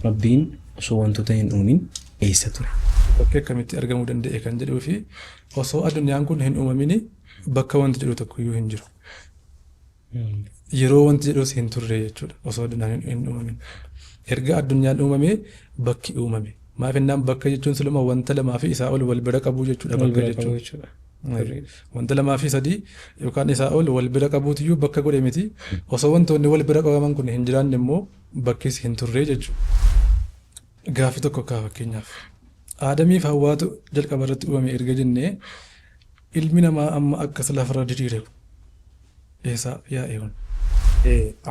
Rabbiin osoo wantoota hin uumin eessa ture? Bakki akkamitti argamuu danda'e kan jedhuu fi osoo addunyaan kun hin uumamini bakka wanti jedhu tokkoyyuu hin jiru. Yeroo wanti jedhus hin turre jechuudha osoo addunyaan hin uumamin. Erga addunyaan uumamee bakki uumame. Maaf jennaan bakka jechuun siluma wanta lamaa fi isaa ol wal bira qabuu jechuudha bakka jechuun. Wanta lamaa fi sadii yookaan isaa ol wal bira qabuutiyyuu bakka godhe miti. Osoo wantoonni wal bira qabaman kun hin jiraanne immoo bakkis hin turre jechuudha. Gaaffii tokko kaa fakkeenyaaf. Aadamiif Hawwaatu jalqaba irratti uumame erga jennee ilmi namaa amma akkas lafarra diriire kun eessaa yaa'e kun?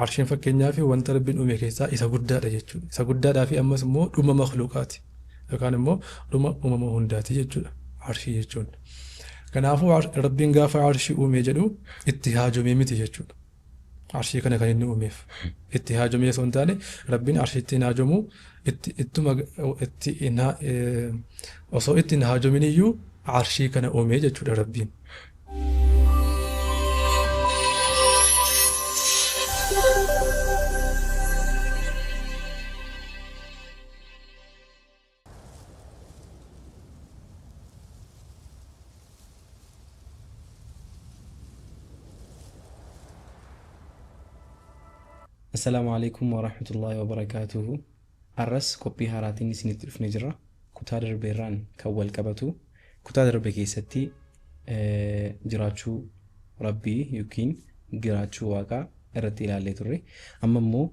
Arshiin fakkeenyaaf wanta Rabbiin uume keessaa isa guddaadha jechuudha. Isa guddaadhaa fi ammas immoo dhuma makhluuqaati yookaan immoo dhuma uumama hundaati jechuudha arshii jechuun. Kanaafuu Rabbiin gaafa arshii uume jedhu itti haajomee miti jechuudha. Arshii kana kan inni uumeef itti haajomee osoo hin taane Rabbiin arshiitti hin haajomu itti ittuma itti hin osoo itti hin haajomin iyyuu arshii kana uumee jechuudha Rabbiin. Assalaamu alaikum warahmatullaahi wabarakaatuhu. Arras qophii haaraatiin isinitti dhufne jirra. Kutaa darbeerraan kan wal qabatu. Kutaa darbe keessatti jiraachuu Rabbii yookiin jiraachuu Waaqaa irratti ilaallee turre. Amma immoo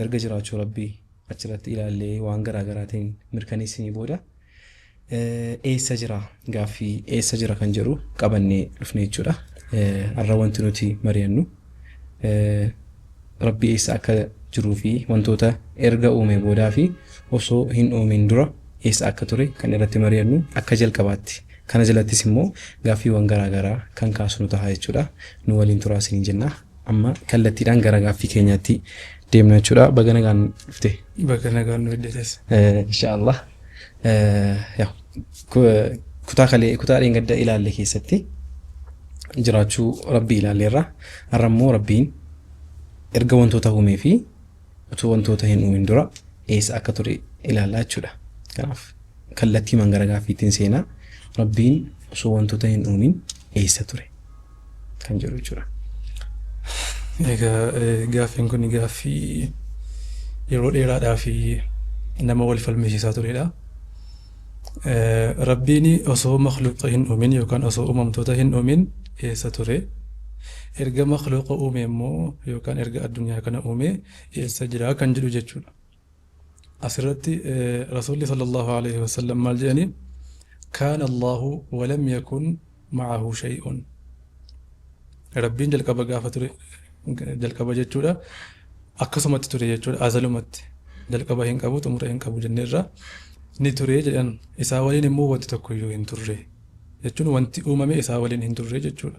erga jiraachuu Rabbii achirratti ilaallee waan garaa garaatiin mirkaneessinii booda eessa jira gaaffii eessa jira kan jedhu qabannee dhufne jechuudha. Har'a wanti nuti mari'annu Rabbi eessa akka jiruu fi wantoota erga uume boodaa fi osoo hin uumin dura eessa akka ture kan irratti mari'annu akka jalqabaatti. Kana jalattis immoo gaaffiiwwan garaa garaa kan kaasnu taha jechuudha. Nu waliin turaa isiniin jenna. Amma kallattiidhaan gara gaaffii keenyaatti deemna jechuudha. Baga nagaan dhufte. Baga nagaan nu hiddetes. Inshaallah. Kutaa kalee kutaa dheengadda ilaalle keessatti jiraachuu Rabbii ilaalleerra. Har'a immoo Rabbiin erga wantoota uumee fi utuu wantoota hin uumin dura eessa akka ture ilaallaa jechuudha. Kanaaf kallattiimaan gara gaaffiittiin seenaa. Rabbiin osoo wantoota hin uumin eessa ture kan jedhu jechuudha. Egaa gaaffiin kun gaaffii yeroo dheeraadhaa fi nama wal falmisiisaa turedha. Rabbiin osoo makhluuqa hin uumin yookaan osoo uumamtoota hin uumin eessa ture? Erga makhluuqa uume immoo yookaan erga addunyaa kana uume eessa jira kan jedhu jechuudha. Asirratti Rasuulli sallallahu alaihi wasallam maal jedhani? Kaana Allahu walam yakun ma'ahu shay'un. Rabbiin jalqaba gaafa ture jalqaba jechuudha. Akkasumatti ture jechuudha azalumatti. Jalqaba hin qabu xumura hin qabu jenneerra ni ture jedhan isaa waliin immoo wanti tokko iyyuu hin turre jechuun wanti uumame isaa waliin hin turre jechuudha.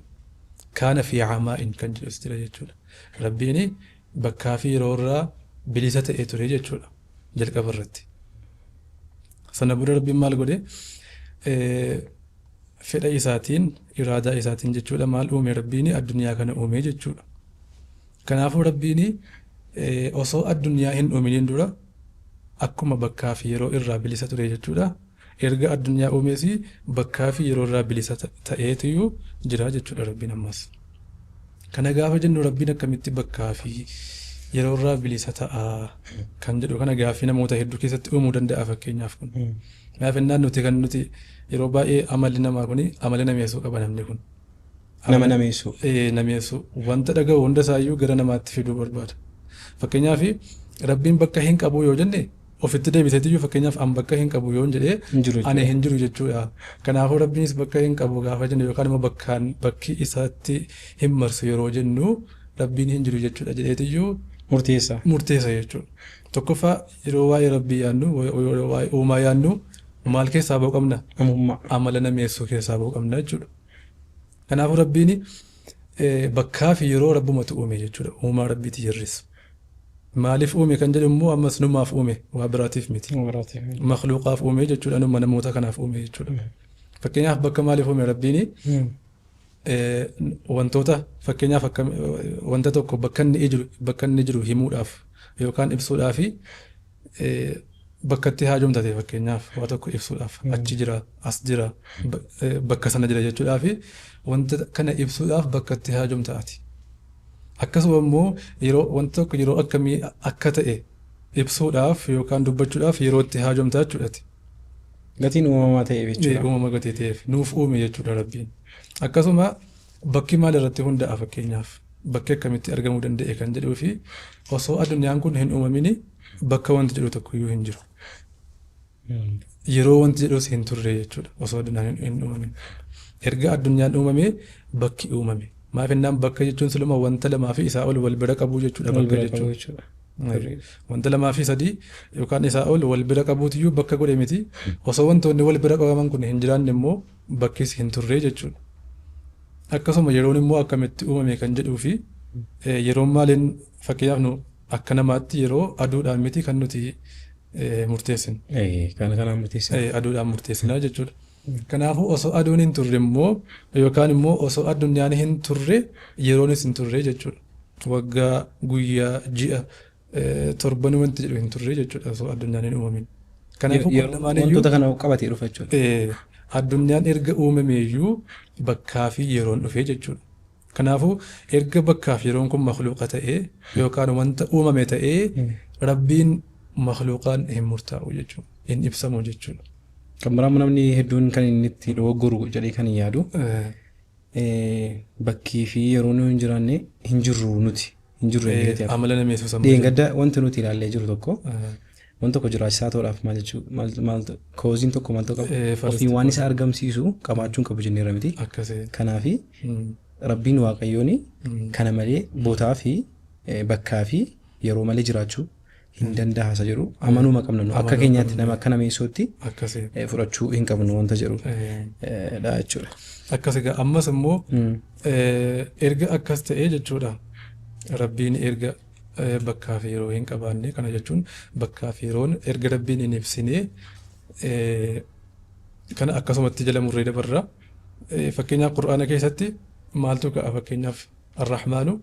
Kaana fi camaa'in kan jedhus jira jechuudha. Rabbiin bakkaa fi yeroo irraa bilisa ta'ee ture jechuudha jalqaba irratti. Sana booda Rabbiin maal godhe? Fedha isaatiin, iraadaa isaatiin jechuudha maal uume Rabbiin addunyaa kana uume jechuudha. Kanaafuu Rabbiin osoo addunyaa hin uuminiin dura akkuma bakkaa fi yeroo irraa bilisa ture jechuudha. Erga addunyaa uumees bakkaa fi yeroo irraa bilisa ta'eetuyyuu jira jechuudha Rabbiin ammas. Kana gaafa jennu Rabbiin akkamitti bakkaa fi yeroo irraa bilisa ta'a kan jedhu kana gaaffii namoota hedduu keessatti uumuu danda'a fakkeenyaaf kun. Maaf jennaan nuti kan nuti yeroo baay'ee amalli namaa kuni amala nameessuu qaba namni kun. Nama nameessuu. Ee nameessuu. Wanta dhaga'u hunda isaayyuu gara namaatti fiduu barbaada. Fakkeenyaaf Rabbiin bakka hin qabu yoo jenne ofitti deebiseetiyyuu fakkeenyaaf an bakka hin qabu yoon jedhee Hin jiru ani jechuudha. hin jiru jechuudha. Kanaafuu Rabbiinis bakka hin qabu gaafa jennu yookaan immoo bakkaan bakki isatti hin marsu yeroo jennu Rabbiin hin jiru jechuudha jedheetiyyuu Murteessa. murteessa jechuudha. Tokkoffaa yeroo waa'ee Rabbii yaadnu yeroo waa'ee uumaa yaadnu maal keessaa ba'uu qabna? Namummaa. Amala nameessuu keessaa ba'uu qabna jechuudha. Kanaafuu Rabbiin bakkaa fi yeroo Rabbumatu uume jechuudha. Uumaa Rabbiiti jirris. Maaliif uume kan jedhu immoo ammas numaaf uume waa biraatiif miti. Makhluuqaaf uume jechuudha numa namoota kanaaf uume jechuudha. Fakkeenyaaf bakka maaliif uume Rabbiin wantoota fakkeenyaaf akka wanta tokko bakka inni jiru himuudhaaf yookaan ibsuudhaaf Bakkatti haajomta ta'e fakkeenyaaf waa tokko ibsuudhaaf achi jira, as jira, bakka sana jira jechuudhaaf wanta kana ibsuudhaaf bakkatti haajomta ati. Akkasuma immoo yeroo wanta tokko yeroo akkamii akka ta'e ibsuudhaaf yookaan dubbachuudhaaf yeroo itti haajomta jechuudhaati. Gatiin uumamaa ta'eef jechuudha. Uumama gatii ta'eef nuuf uume jechuudha Rabbiin. Akkasuma bakki maal irratti hundaa'a fakkeenyaaf bakki akkamitti argamuu danda'e kan jedhuu fi osoo addunyaan kun hin uumamini bakka wanti jedhu tokkoyyuu hin jiru. Yeroo wanti jedhus hin turre jechuudha osoo addunyaan hin uumamin. Erga addunyaan uumamee bakki uumame. Maaf jennaan bakka jechuun siluma wanta lamaa fi isaa ol wal bira qabuu jechuudha Wal bakka bira jechuun. qabuu jechuudha. Wanta lamaa fi sadii yookaan isaa ol wal bira qabuutiyyuu bakka godhe miti. Osoo wantoonni wal bira qabaman kun hin jiraanne immoo bakkis hin turre jechuudha. Akkasuma yeroon immoo akkamitti uumame kan jedhuu fi yeroon maaliin fakkeenyaaf nu akka namaatti yeroo aduudhaan miti kan nuti murteessinu. Kana kanaan murteessina. Aduudhaan murteessinaa jechuudha. Kanaafuu osoo aduun hin turre immoo yookaan immoo osoo addunyaan hin turre yeroonis hin turre jechuudha. Waggaa, guyyaa, ji'a, torban wanti jedhu hin turre jechuudha osoo addunyaan hin uumamin. Kanaafuu kun lamaaniyyuu Wantoota kana qabatee dhufa jechuudha. Addunyaan erga uumameeyyuu bakkaa fi yeroon dhufee jechuudha. Kanaafuu erga bakkaa fi yeroon kun makhluuqa ta'ee yookaan wanta uumame ta'ee Rabbiin makhluuqaan hin murtaa'u jechuudha. Hin ibsamu jechuudha. Kan biraa namni hedduun kan inni itti dogoggoru jedhee kan hin yaadu bakkii fi yeroon hin jiraanne hin jirru nuti. Hin jirru eeggatee hafa. Amala nameessuu sammuu. Dheengadda wanti nuti ilaallee jiru tokko waan tokko jiraachisaa ta'uudhaaf maal jechuu maal maal koziin tokko maal ta'uu qaba? Ofiin waan isa argamsiisu qabaachuu hin qabu jenneerra miti. Akkasii. Kanaafi Rabbiin Waaqayyoon kana malee bootaa fi bakkaa fi yeroo malee jiraachuu hin danda'a isa jedhu amanuuma qabna nu akka keenyaatti nama akka nameessootti Akkasii. Fudhachuu hin qabnu wanta jedhu dha jechuudha. Akkas egaa ammas immoo erga akkas ta'ee jechuudha. Rabbiin erga bakkaa fi yeroo hin qabaanne kana jechuun bakkaa fi yeroon erga Rabbiin hin ibsine kana akkasumatti jala murree dabarra. Fakkeenyaaf Qur'aana keessatti maaltu ka'a fakkeenyaaf Ar-Rahmaanu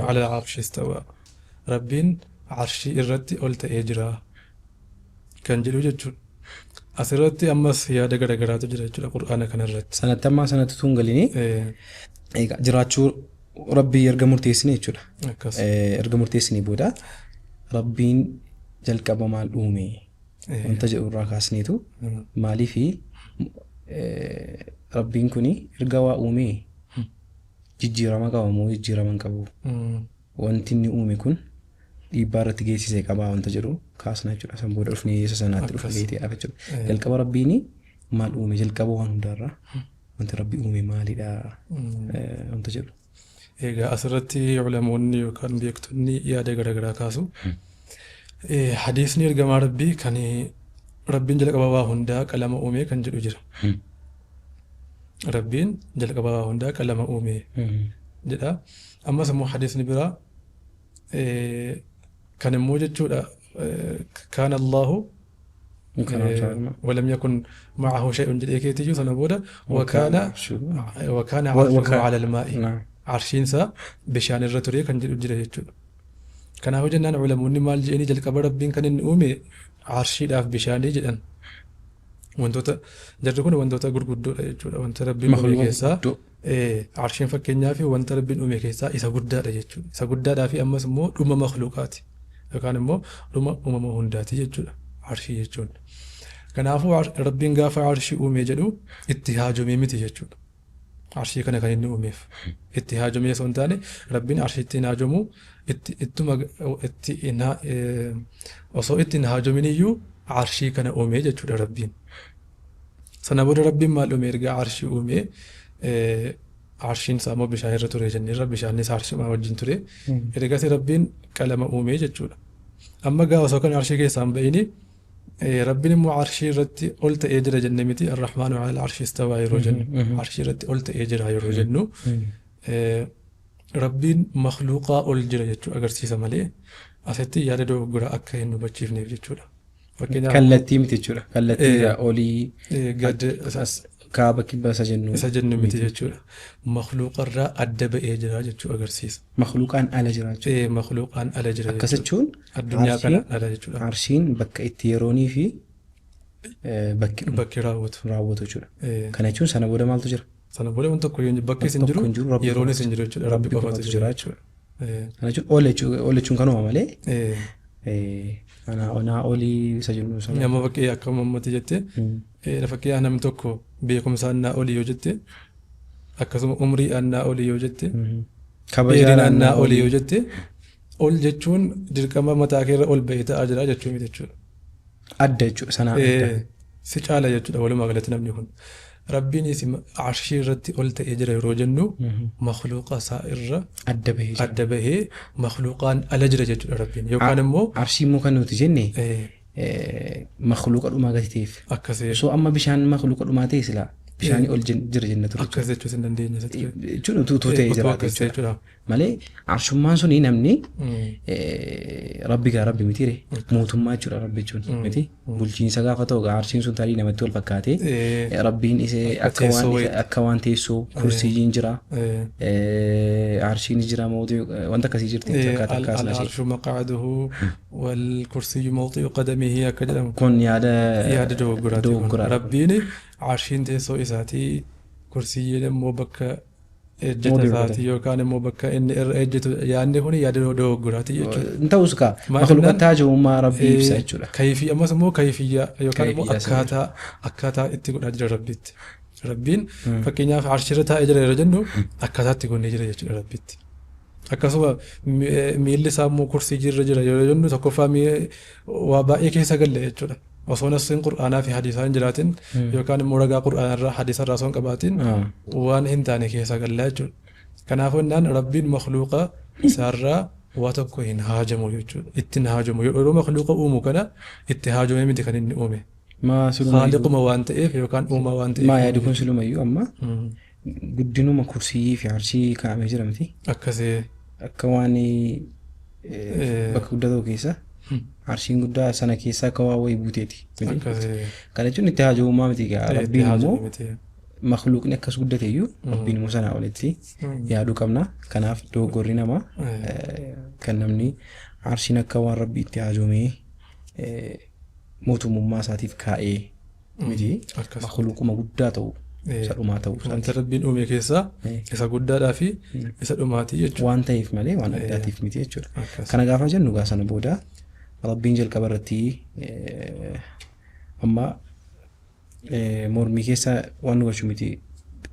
ala al-arshi istawa. Rabbiin arshii irratti ol ta'ee jira kan jedhu jechuudha. Asirratti ammas yaada garaagaraatu jira jechuudha Qur'aana kanarratti. Sanatti ammaa sanatti utuu hin galini egaa jiraachuu Rabbii erga murteessine jechuudha. Akkas. Erga murteessinee booda Rabbiin jalqaba maal uume wanta jedhu irraa kaasneetu maaliifi Rabbiin kuni erga waa uume jijjiirama qaba moo jijjiirama hin qabu? Wanti inni uume kun dhiibbaa irratti geessisee qabaa wanta jedhu kaasna jechuudha. San booda dhufnee isa sanaatti dhufa geeteedhaaf jechuudha. Jalqaba Rabbiin maal uume jalqaba waan hundaarraa wanti Rabbi uume maalidha wanta jedhu. Egaa asirratti ulamoonni yookaan beektonni yaada garaagaraa kaasu. Hadiisni ergamaa Rabbii kan Rabbiin jalqaba waa hundaa qalama uume kan jedhu jira. Rabbiin jalqaba waa hundaa qalama uume jedha. Ammas immoo hadiisni biraa kan immoo jechuudha kaana Allahu ولم يكن معه شيء jedhee keetiyyuu sana booda وكان عرشه على الماء arshiin isaa bishaan irra ture kan jedhu jira jechuudha. Kanaafuu jennaan ulamoonni maal jedhanii jalqaba Rabbiin kan inni uume arshiidhaaf bishaanii jedhan. Wantoota jarri kun wantoota gurguddoodha jechuudha. Wanta Rabbiin uume keessaa arshiin fakkeenyaa fi wanta Rabbiin uume keessaa isa guddaadha jechuudha. Isa guddaadhaa fi ammas immoo dhuma makhluuqaati yookaan immoo dhuma uumama hundaati jechuudha. Arshii jechuun. Kanaafuu Rabbiin gaafa arshii uume jedhu itti haajomee miti jechuudha. Arshii kana kan inni uumeef itti haajomee osoo hin taane Rabbiin arshiitti hin haajomu itti ittuma itti hin osoo itti hin haajomin iyyuu arshii kana uume jechuudha Rabbiin. Sana booda Rabbiin maal uume erga arshii uume arshiin isaa immoo bishaan irra ture jenneerra bishaanis arshii wajjin ture. Ergasii Rabbiin qalama uume jechuudha. Amma gaa osoo kan arshii keessaa hin ba'ini Rabbiin immoo arshii irratti ol ta'ee jira jenne miti Ar-Rahmaanu ala al-arshi istawaa yeroo jennu arshii irratti ol ta'ee jira yeroo jennu Rabbiin makhluuqaa ol jira jechuu agarsiisa malee asitti yaada dogoggoraa akka hin hubachiifneef jechuudha. Fakkeenyaaf kallattii miti jechuudha. Kallattii olii gad Kaaba kibba isa jennu. Isa jennu miti jechuudha. Makhluuqarraa adda ba'ee jira jechuu agarsiisa. Makhluuqaan ala jira jechuudha. Makhluuqaan ala jira Akkas jechuun addunyaa kana ala jechuudha. Arshiin bakka itti yeroonii fi bakki Bakki raawwatu. raawwatu jechuudha. Kana jechuun sana booda maaltu jira? Sana booda wanti tokko bakki isin jiru yeroon isin jiru jechuudha. Rabbi qofatu jira jechuudha. Kana jechuun ol jechuun kanuma malee anaa olii isa jennu sana. Nama fakkii akka uumamatti jettee fakkii namni tokko beekumsaan naa olii yoo jette akkasuma umriidhaan naa olii yoo jette dheerinaan naa olii yoo jette ol jechuun dirqama mataa keerra ol ba'ee ta'aa jira jechuu miti jechuudha. Adda jechuudha sanaa adda. Si caala jechuudha walumaa galatti namni kun. Rabbiinis arshii irratti ol ta'ee jira yeroo jennu makhluuqa isaa irra Adda bahee jira. Adda bahee makhluuqaan ala jira jechuudha Rabbiin. Yookaan immoo Arshii immoo kan nuti jenne makhluuqa dhumaa gati ta'eef. Akkasii. Osoo amma bishaan makhluuqa dhumaa ta'e silaa bishaanii ol jira jenna ture. Akkas jechuus hin dandeenye. Jechuun utuu ta'ee jiraate jechuudha. Malee arshummaan suni namni rabbi gaa rabbi miti mootummaa jechuudha rabbi jechuun miti bulchiinsa gaafa ta'u gaa arshiin sun tarii namatti wal fakkaate rabbiin isee akka waan teessoo kursiyyiin jira arshiin jira mootii wanta akkasii jirti fakkaata akkas laashee. Al-arshu maqaaduhu wal kursiyyu mawdi'u qadamihi akka jedhamu. Kun yaada yaada dogoggoraati. Rabbiin arshiin teessoo isaatii kursiyyiin immoo bakka ejjeta isaatii yookaan immoo bakka inni irra ejjetu yaadni kun yaada dogoggoraati jechuudha. Hin ta'us kaa makhluuqatti haaja'ummaa rabbii ibsa jechuudha. Kayfii ammas immoo kayfiyyaa yookaan immoo akkaataa itti godhaa jira rabbiitti. Rabbiin fakkeenyaaf arshiirra taa'ee jira yeroo jennu akkaataa itti godhee jira jechuudha rabbiitti. Akkasuma miilli isaa immoo kursii irra jira yeroo jennu tokkoffaa waa baay'ee keessa galle jechuudha. Osoo nasiin qur'aanaa fi hadiisaa hin jiraatin yookaan immoo ragaa qur'aanarraa hadiisarraa osoo hin qabaatin waan hin taane keessa galla jechuudha. Kanaafuu innaan rabbiin makhluuqa isaarraa waa tokko hin haajamu jechuudha. Ittiin haajamu yeroo makhluuqa uumu kana itti haajamee miti kan inni uume. Khaaliquma waan ta'eef yookaan uumaa waan ta'eef. Maa yaadu kun silumayyuu amma guddinuma kursii fi arshii kaa'amee jira miti. Akkasii. Akka waan bakka guddaa ta'u keessa. Arshiin guddaa sana keessa akka waa wayii buuteeti. Kana jechuun itti haaja'ummaa miti gaa. Rabbiin immoo makhluuqni akkas guddate iyyuu rabbiin immoo sanaa olitti yaaduu qabna. Kanaaf dogoggorri namaa kan namni arshiin akka waan rabbii itti haajomee mootummummaa isaatiif kaa'ee miti. Makhluuquma guddaa ta'u isa dhumaa ta'u. Wanta rabbiin uume keessaa isa guddaadhaa fi isa dhumaatii jechuudha. Waan ta'eef malee waan addaatiif miti jechuudha. Kana gaafa jennu gaa sana booda rabbiin jalqaba irratti amma mormii keessa waan nu galchu miti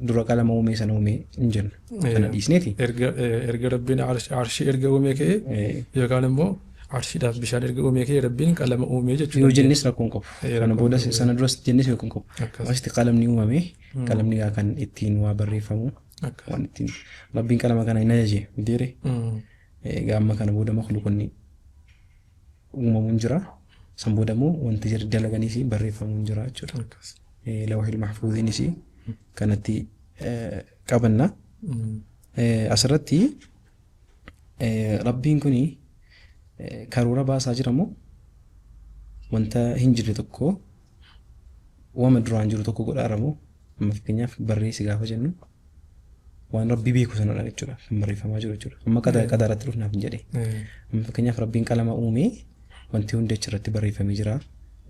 dura qalama uumee sana uumee hin jennu. Kana dhiisneeti. Erga rabbiin arshii erga uumee ka'e yookaan immoo arshiidhaaf bishaan erga uumee ka'e rabbiin qalama uumee jechuudha. Yoo jennis rakkoon qabu. Kana booda sana duras jennis rakkoon qabu. Asitti qalamni uumame qalamni kan ittiin waa barreeffamu waan ittiin rabbiin qalama kana hin ajaje mitiire. Egaa amma kana booda makhluuqonni uumamuun jira. San booda immoo wanti jarri dalaganiis barreeffamuun jira jechuudha. Lawhil mahfuuziinis kanatti qabanna. Asirratti rabbiin kuni karoora baasaa jira moo wanta hin jirre tokko wama duraan jiru tokko godhaara moo amma fakkeenyaaf barreessi gaafa jennu waan rabbii beeku sanadha jechuudha kan barreeffamaa jiru jechuudha. Amma qadaratti dhufnaaf hin jedhe. Amma fakkeenyaaf rabbiin qalama uumee wanti hundi achirratti barreeffamee jira.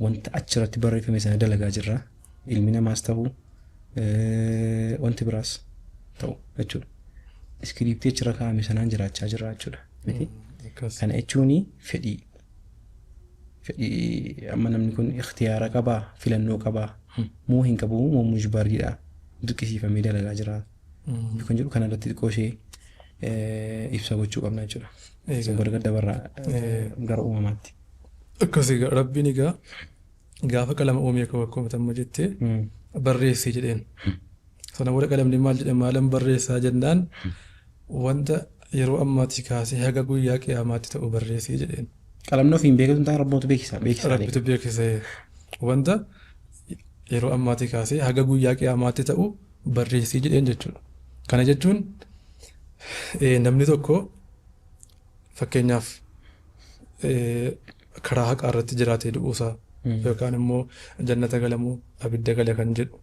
Wanta achirratti barreeffame sana dalagaa jirra. Ilmi namaas ta'u wanti biraas ta'u jechuudha. Iskiriiptii achirra kaa'ame sanaan jiraachaa jirra jechuudha. Kana jechuun fedhii amma namni kun ikhtiyaara qabaa filannoo qabaa moo hin qabu moo mujbariidha dirqisiifamee dalagaa jira. Kan jedhu kanarratti xiqqoo ishee ibsa gochuu qabna jechuudha. Gargar dabarraa gara uumamaatti. Akkasii rabbiin egaa gaafa qalama uumee akkuma amma jettee barreessi jedheen. Sana booda qalamni maal jedhe maalan barreessaa jennaan wanta yeroo ammaatti kaasee haga guyyaa qiyaamaatti ta'u barreessi jedheen. Qalamni ofiin beekatu hin taane rabbitu beeksisa. Rabbitu beeksise wanta yeroo ammaatti kaasee haga guyyaa qiyaamaatti ta'u barreessi jedheen jechuudha. Kana jechuun namni tokko fakkeenyaaf karaa haqaa irratti jiraatee du'uusaa yookaan immoo jannata galamuu abidda gala kan jedhu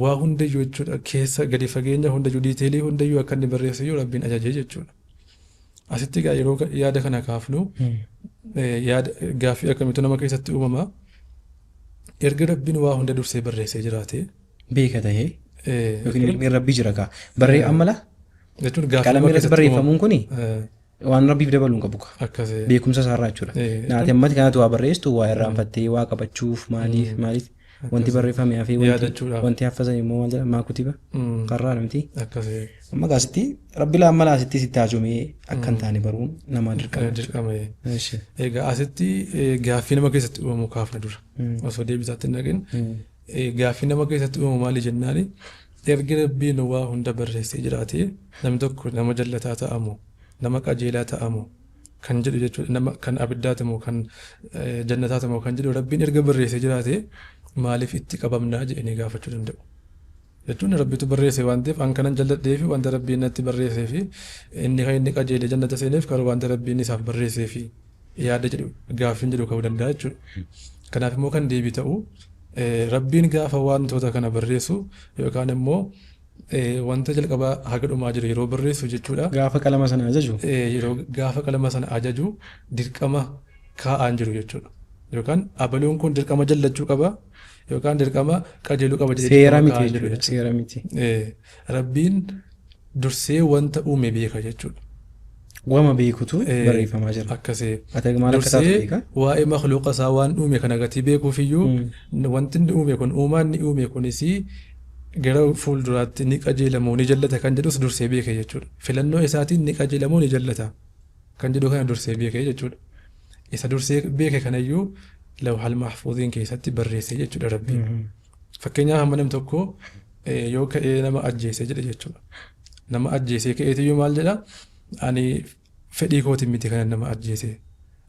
Waa hundayyuu jechuudha keessa gadi fageenya hundayyuu detailii hundayyuu akka inni barreessuyyuu Rabbiin ajajee jechuudha. Asitti egaa yeroo yaada kana kaafnu yaada gaaffii akkamiitu nama keessatti uumama? Erga Rabbiin waa hunda dursee barreessee jiraate. Beeka tahee yookiin ilmiin Rabbii jira kaa. Barree amma laa Jechuun gaaffii nama qalamni irratti keessatti uumama. barreeffamuun kuni waan Rabbiif dabaluu hin qabu kaa. Akkasii. Beekumsa isaarraa jechuudha. Naati ammatti kanatu waa barreessitu waa irraanfattee waa qabachuuf maaliif maaliif wanti barreeffame hafee wanti Yaadachuudhaaf. wanti haffasan immoo maal jedha maa kutiba qarraa miti. Akkasii. Amma gaasitti rabbi laa amma laasitti sitti haajomee akka hin taane baruun namaa dirqama. Dirqama. Eshi. Egaa asitti gaaffii nama keessatti uumamu kaafna dura. Osoo deebisaatti hin dhaqin. Gaaffii nama keessatti uumamu maali jennaani erga Rabbiin waa hunda barreessee jiraate namni tokko nama jallataa ta'amu nama qajeelaa ta'amu kan jedhu jechuudha nama kan abiddaa ta'amu kan jannataa ta'amu kan jedhu Rabbiin erga barreessee jiraate maaliif itti qabamnaa jedhanii gaafachuu danda'u. Jechuun Rabbitu barreesse waan ta'eef an kanan jalladhee fi wanta Rabbiin natti barreessee fi inni kan inni qajeele jannata seeneef kan wanta Rabbiin isaaf barreessee fi yaada jedhu gaaffiin jedhu ka'uu danda'a jechuudha. Kanaaf immoo kan deebii ta'u Rabbiin gaafa wantoota kana barreessu yookaan immoo wanta jalqabaa haga dhumaa jiru yeroo barreessu jechuudha. Gaafa qalama sana ajaju. Yeroo gaafa qalama sana ajaju dirqama kaa'aan jiru jechuudha. Yookaan abaluun kun dirqama jallachuu qaba yookaan dirqama qajeeluu qaba jedhee Seera dirqama miti kaa'aan jiru jechuudha. jechuudha. Seera miti. Rabbiin dursee wanta uume beeka jechuudha. Wama beekutu barreeffamaa jira. Akkasii. Ati maal akka taatu Dursee beeka? waa'ee makhluuqa isaa waan uume kana gatii beekuufiyyuu wanti inni uume kun uumaan inni uume kunis gara fuulduraatti ni qajeelamoo ni jallata kan jedhus dursee beeke jechuudha. Filannoo isaatiin ni qajeelamoo ni jallata kan jedhu kana dursee beeke jechuudha. Isa dursee beeke kanayyuu lawhal mahfuuziin keessatti barreesse jechuudha Rabbiin. Fakkeenyaaf amma namni tokko yoo ka'ee nama ajjeese jedhe jechuudha. Nama ajjeesee ka'eetiyyuu maal jedha? Ani fedhii kootiin miti kanan nama ajjeese.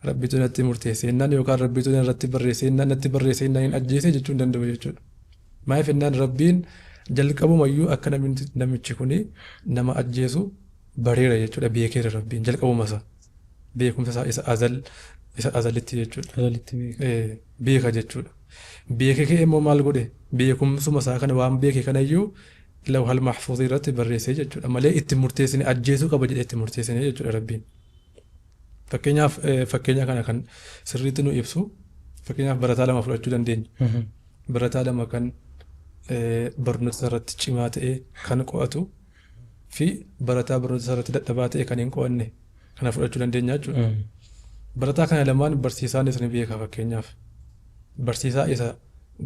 Rabbitu natti murteesse jennaan yookaan Rabbitu irratti barreesse jennaan natti barreesse jennaan hin ajjeese jechuu hin danda'u jechuudha. Maaliif jennaan Rabbiin jalqabumayyuu akka namichi kuni nama ajjeesu bareera jechuudha beekeera Rabbiin jalqabuma isaa. Beekumsa isaa isa azal isa azalitti jechuudha. Azalitti beeka. Beeka jechuudha. Beekee ka'ee immoo maal godhe beekumsuma isaa kana waan beeke kanayyuu lawhal mahfuuzii irratti barreessee jechuudha malee itti murteessine ajjeesuu qaba jedhee itti murteessine jechuudha Rabbiin. Fakkeenyaaf fakkeenya kana kan sirriitti nu ibsu fakkeenyaaf barataa lama fudhachuu dandeenya. Barataa lama kan barnoota irratti cimaa ta'e kan qo'atu fi barataa barnoota irratti dadhabaa ta'e kan hin qo'anne kana fudhachuu dandeenya jechuudha. Barataa kana lamaan barsiisaanis ni beeka fakkeenyaaf. Barsiisaa isa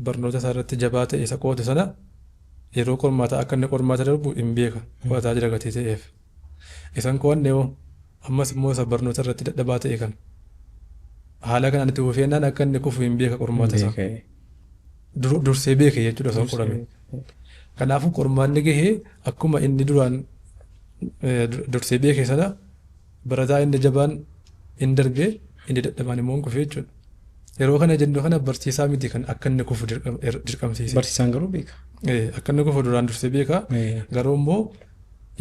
barnoota isaa irratti jabaa ta'e isa qo'atu sana yeroo qormaataa akka inni qormaata darbu hin beeka qo'ataa jira gatii ta'eef. Isan qo'anne hoo ammas immoo isa barnoota irratti dadhabaa ta'e kana. Haala kanaan itti fufeennaan akka inni kufu hin beeka qormaata isaa. Dursee beeke jechuudha osoo qorame. Kanaafuu qormaanni gahee akkuma inni duraan dursee beeke sana barataa inni jabaan hin darbee inni dadhabaan immoo hin kufe jechuudha. Yeroo kana jennu kana barsiisaa miti kan akka inni kufu dirqamsiise. Barsiisaan garuu beeka. Akka inni kufu duraan dursee beeka. Garuu immoo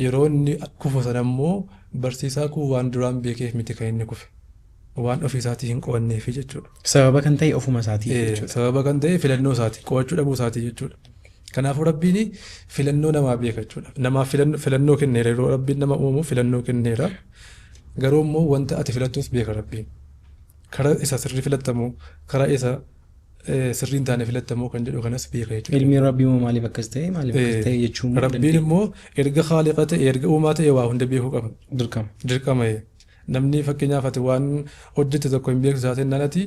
yeroo inni kufu sana immoo barsiisaa kun waan duraan beekeef miti kan inni kufe. Waan ofii isaatii hin qo'anneefi jechuudha. Sababa kan ta'e ofuma isaatii jechuudha. Sababa kan ta'e filannoo isaati qo'achuu dhabuu isaatii jechuudha. Kanaafuu Rabbiin filannoo namaa beeka jechuudha. Namaaf filannoo kenneera yeroo Rabbiin nama uumu filannoo kenneera. Garuu immoo wanta ati filattus beeka Rabbiin. Karaa isa sirrii filattamoo karaa isa sirrii hin taane filattamoo kan jedhu kanas beeka jechuudha. Ilmiin Rabbii immoo maaliif akkas ta'e maaliif akkas ta'e jechuun Rabbiin immoo erga khaaliqa ta'e erga uumaa ta'e waa hunda beekuu qaba. Dirqama. Dirqama. Namni fakkeenyaaf ati waan hojjette tokko hin beektu taate naan ati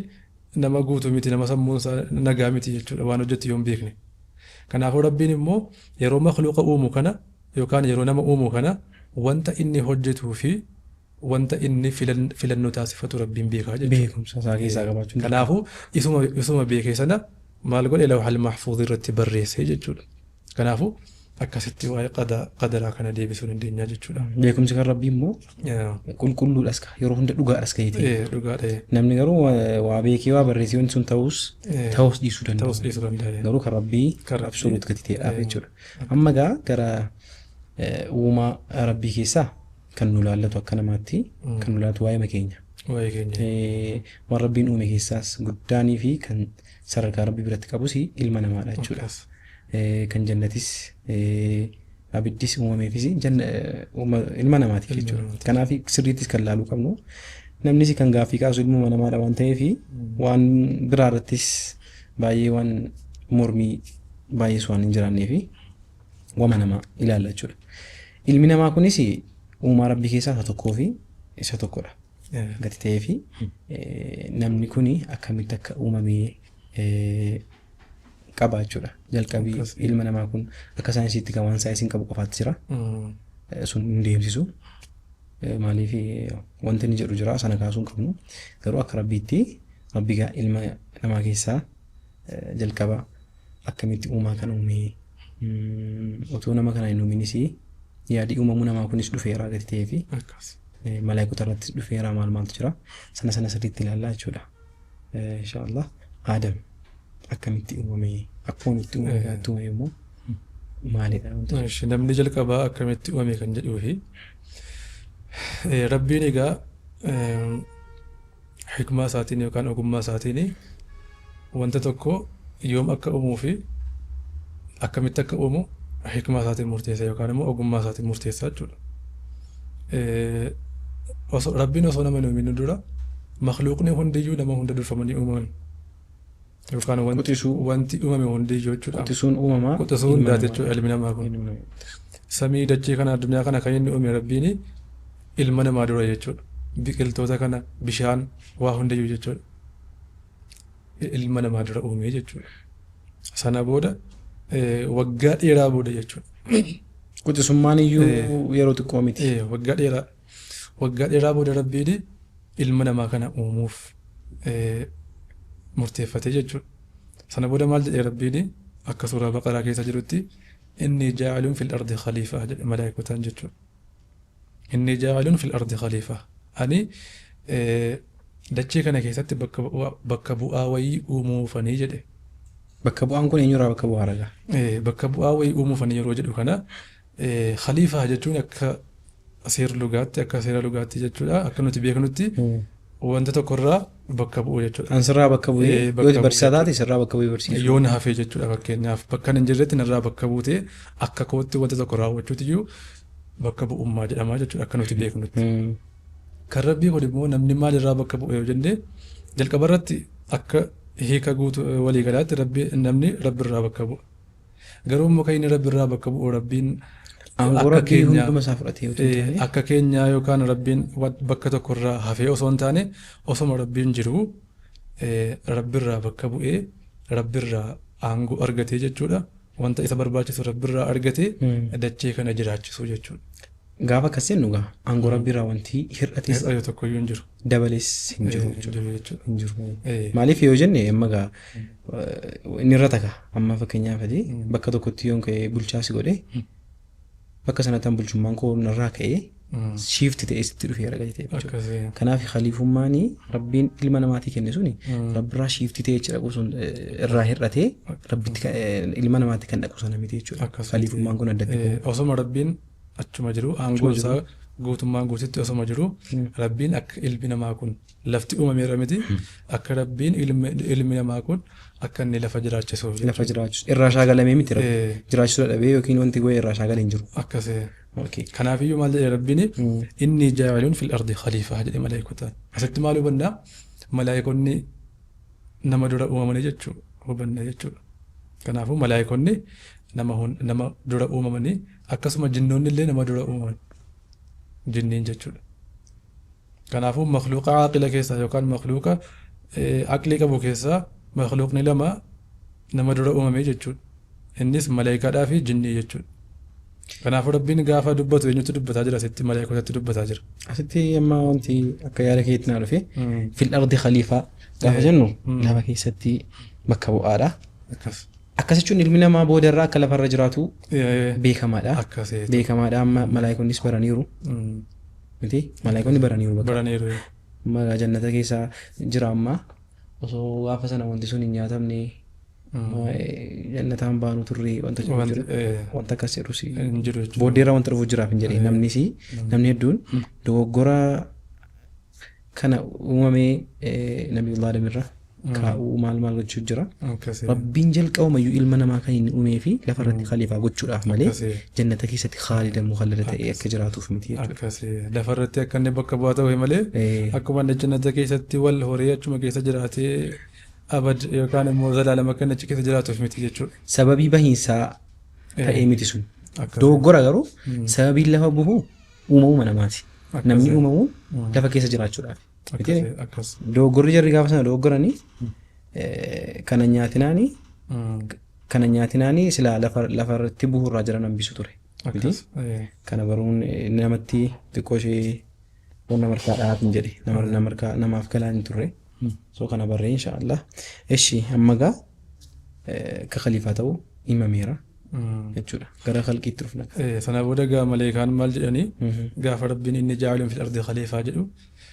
nama guutuu miti nama sammuun isaa nagaa miti jechuudha waan hojjette yoo hin beekne. Kanaafuu Rabbiin immoo yeroo makhluuqa uumu kana yookaan yeroo nama uumu kana wanta inni hojjetuu fi wanta inni filannoo taasifatu Rabbiin beekaa jechuudha. Beekumsa isaa keessaa qabaachuun. Kanaafuu isuma beekee sana maal godhe lawhal mahfuuz irratti barreessee jechuudha. Kanaafuu akkasitti waa'ee qadaraa kana deebisuu dandeenya jechuudha. Beekumsi kan Rabbii immoo qulqulluudhas ka yeroo hunda dhugaadhas ka jetee. Dhugaadha. Namni garuu waa beekee waa barreessee wanti sun ta'us ta'us dhiisuu danda'a. Ta'us dhiisuu danda'a. Garuu kan Rabbii absolute gati ta'edhaaf jechuudha. Amma gaa gara uumaa Rabbii keessaa kan nu laallatu akka namaatti kan nu laallatu waa'ee keenya. Waa'ee keenya. Waan Rabbiin uume keessaas guddaanii fi kan sadarkaa Rabbii biratti qabus ilma namaadha jechuudha. Kan jannatis abiddis uumameefis ilma namaatiif jechuudha. Kanaaf sirriittis kan laaluu qabnu namnis kan gaaffii kaasu ilmuma namaadha waan ta'eef waan biraa irrattis baay'ee waan mormii baay'ees waan hin jiraanneef wama namaa ilaalla jechuudha. Ilmi namaa kunis uumaa rabbii keessaa isa tokkoo fi isa tokkodha. Gati ta'ee fi namni kun akkamitti akka uumamee qaba jechuudha. Jalqabii ilma namaa kun akka saayinsiitti kan waan saayinsiin qabu qofaatti jira. Sun hin deemsisu. Maaliif wanti inni jedhu jira sana kaasuu hin qabnu. Garuu akka rabbiitti rabbi ilma namaa keessaa jalqaba akkamitti uumaa kan uume otoo nama kana hin uuminis yaadi uumamuu namaa kunis dhufeera gati ta'ee fi malaayikota irrattis dhufeera maal maaltu jira sana sana sirriitti ilaallaa jechuudha. Inshaallah Aadam akkamitti uumame akkuma itti uumame kanatti uumame immoo maalidha wanta Ishi, namni jalqabaa akkamitti uumame kan jedhuu fi rabbiin egaa hikmaa isaatiin yookaan ogummaa isaatiin wanta tokko yoom akka uumuu fi akkamitti akka uumu hikmaa isaatiin murteessa yookaan immoo ogummaa isaatiin murteessa jechuudha. Rabbiin osoo nama hin uumin dura makhluuqni hundiyyuu nama hunda durfamanii uumaman. Yookaan wanti uumame hundiyyuu jechuudha. Quxisuun uumamaa Quxisuu ilma hundaati namaa. jechuudha ilmi namaa kun. Ilma namaa. Samii dachee kana addunyaa kana kan inni uume rabbiin ilma namaa dura jechuudha. Biqiltoota kana bishaan waa hundayyuu jechuudha. Ilma namaa dura uume jechuudha. Sana booda waggaa dheeraa booda jechuudha. Quxisummaan iyyuu yeroo xiqqoo miti. Waggaa dheeraa. Waggaa dheeraa booda rabbiin ilma namaa kana uumuuf murteeffate jechuudha. Sana booda maal jedhee rabbiin akka suuraa Baqaraa keessa jirutti inni jaa'ilun fil ardi khaliifaa jedhe malaayikotaan jechuudha. Inni jaa'ilun fil ardi khaliifaa. Ani dachee kana keessatti bakka bu'aa wayii uumuufanii jedhe. Bakka bu'aan kun eenyurraa bakka bu'aa ragaa? Bakka bu'aa wayii uumuufanii yeroo jedhu kana khaliifaa jechuun akka seera lugaatti akka seera lugaatti jechuudha. Akka nuti beeknutti wanta tokkorraa bakka bu'u jechuudha. An sirraa bakka bu'ee Bakka yoo barsiisaa bu'u taate sirraa bakka bu'ee barsiisu. Yoo na hafee jechuudha fakkeenyaaf bakka hin jirretti narraa bakka buutee akka kootti wanta tokko raawwachuutiyyuu bakka bu'ummaa jedhama jechuudha akka nuti beeknutti. Kan rabbii kun immoo namni maalirraa bakka bu'e yoo jenne jalqaba irratti akka hiika guutuu waliigalaatti rabbi namni rabbirraa bakka bu'a. Garuu immoo kan inni rabbirraa bakka bu'u rabbiin Aangoo akka rabbii keenya hunduma isaa fudhatee otoo hin taane akka keenyaa yookaan rabbiin bakka tokkorraa hafee osoo hin taane osoma rabbiin jiru rabbirraa bakka bu'ee rabbirraa aangoo argatee jechuudha. Wanta isa barbaachisu rabbirraa argatee dachee kana jiraachisuu jechuudha. Gaafa akkas jennu egaa aangoo rabbiirraa wanti hir'ates Hir'ate tokkoyyuu hin jiru. dabales hin jiru Hin jechuudha. jiru jechuudha. Hin jiru. Maaliif yoo jenne amma egaa inni irra taka amma fakkeenyaaf ati bakka tokkotti yoon ka'ee bulchaa si godhe bakka sanatti an bulchummaan koo narraa ka'ee shiifti ta'ee sitti dhufeera gadi ta'e jechuudha. Akkasii. Kanaaf khaliifummaan rabbiin ilma namaatii kenne suni rabbirraa shiifti ta'ee achi dhaqu sun irraa hir'atee rabbitti ilma namaatti kan dhaqu sana miti jechuudha. Akkasumatti. Khaliifummaan kun addatti. Osoma rabbiin achuma jiru aangoon isaa guutummaan guututti osoma jiru rabbiin akka ilmi namaa kun lafti uumameera miti akka rabbiin ilmi namaa kun akka inni lafa jiraachisuuf jechuudha. Lafa jiraachisu irraa shaagalamee miti rabbi jiraachisuu dadhabee yookiin wanti go'e irraa shaagalee hin jiru. Akkasii. Okay. Kanaafiyyuu maal jedhe rabbiin inni jaa'ilun fil ardi khaliifaa jedhe malaayikotaan. Asitti maal hubannaa malaayikonni nama dura uumamanii jechuudha hubanna jechuudha. Kanaafuu malaayikonni nama dura uumamanii akkasuma jinnoonni illee nama dura uumaman jinniin jechuudha. Kanaafuu makhluuqa aaqila keessaa yookaan makhluuqa aqlii qabu keessaa makhluuqni lama nama dura uumame jechuudha. Innis malaayikaadhaa fi jinnii jechuudha. Kanaafuu rabbiin gaafa dubbatu eenyutti dubbataa jira asitti malaayikotatti dubbataa jira. Asitti amma wanti akka yaada keetti naa dhufe fil ardi khaliifaa gaafa jennu lafa keessatti bakka bu'aadha. Akkas. Akkas jechuun ilmi namaa boodarraa akka lafarra jiraatu beekamaadha. Akkasii. Beekamaadha amma malaayikonnis baraniiru miti malaayikonni baraniiru bakka. Baraniiru. Amma jannata keessa jira amma osoo gaafa sana wanti sun hin nyaatamne jannataan baanu turre wanta jedhu Wanti jira. Wanta akkas jedhus hin jiru jechuudha. Booddeerra wanta dhufu jiraaf hin jedhe namnis namni hedduun dogoggora kana uumamee Nabiyullah Adam irra Kaa'uu maal maal gochuu jira. Rabbiin jalqabumayyuu ilma namaa kan inni uumee fi lafa irratti khaliifaa gochuudhaaf malee jannata keessatti khaalida mukhallada ta'ee akka jiraatuuf miti jechuudha. Akkasi lafa irratti akka inni bakka bu'aa ta'u malee akkuma inni jannata keessatti wal horee achuma keessa jiraatee abad yookaan immoo zalaalama akka inni achi keessa jiraatuuf miti jechuudha. Sababii bahiinsaa ta'ee miti sun. Dogoggora garuu sababiin lafa bu'u uumamuma namaati. Namni uumamu lafa keessa jiraachuudhaaf. Dogoggorri jarri gaafa sana dogoggoranii kana nyaatinaanii silaa lafa irratti bu'uurraa jiran hambisu ture. Kana baruun namatti xiqqoo ishee waan nama harkaa dhahaaf hin jedhe namaaf galaa hin turre. So kana barree inshaallah. Eshi amma gaa akka khaliifaa ta'u himameera jechuudha. Gara khalqiitti dhufna. Sana booda gaa maleekaan maal jedhanii gaafa rabbiin inni jaacilun fil ardi khaliifaa jedhu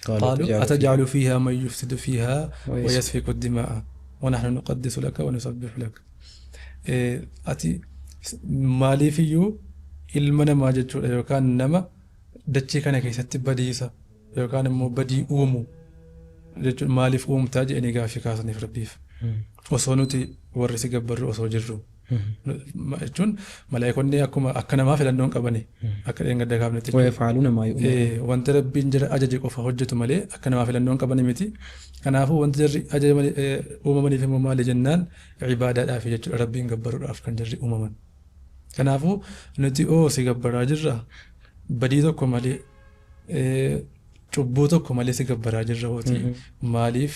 qaaluu atajcalu fiihaa man yufsidu fiihaa wa yasfiku dimaa'a wa nahnu nuqaddisu laka wa nusabbihu laka. Ati maaliifiyyuu ilma namaa jechuudha yookaan nama dachee kana keessatti badiisa yookaan immoo badii uumu jechuun maaliif uumtaa jedhanii gaaffii kaasaniif rabbiif. Osoo nuti warri si gabbarru osoo jirru. Jechuun malaayikoonni akkuma akka namaa filannoon qabani akka dheengadda kaafnetti. Wanta rabbiin jara ajaje qofa hojjetu malee akka namaa filannoon qabani miti. Kanaafuu wanti jarri uumamaniif immoo maali jennaan ibaadaadhaaf jechuudha rabbiin gabbaruudhaaf kan jarri uumaman. Kanaafuu nuti oo si gabbaraa jirra badii tokko malee cubbuu tokko malee si gabbaraa jirra hooti maaliif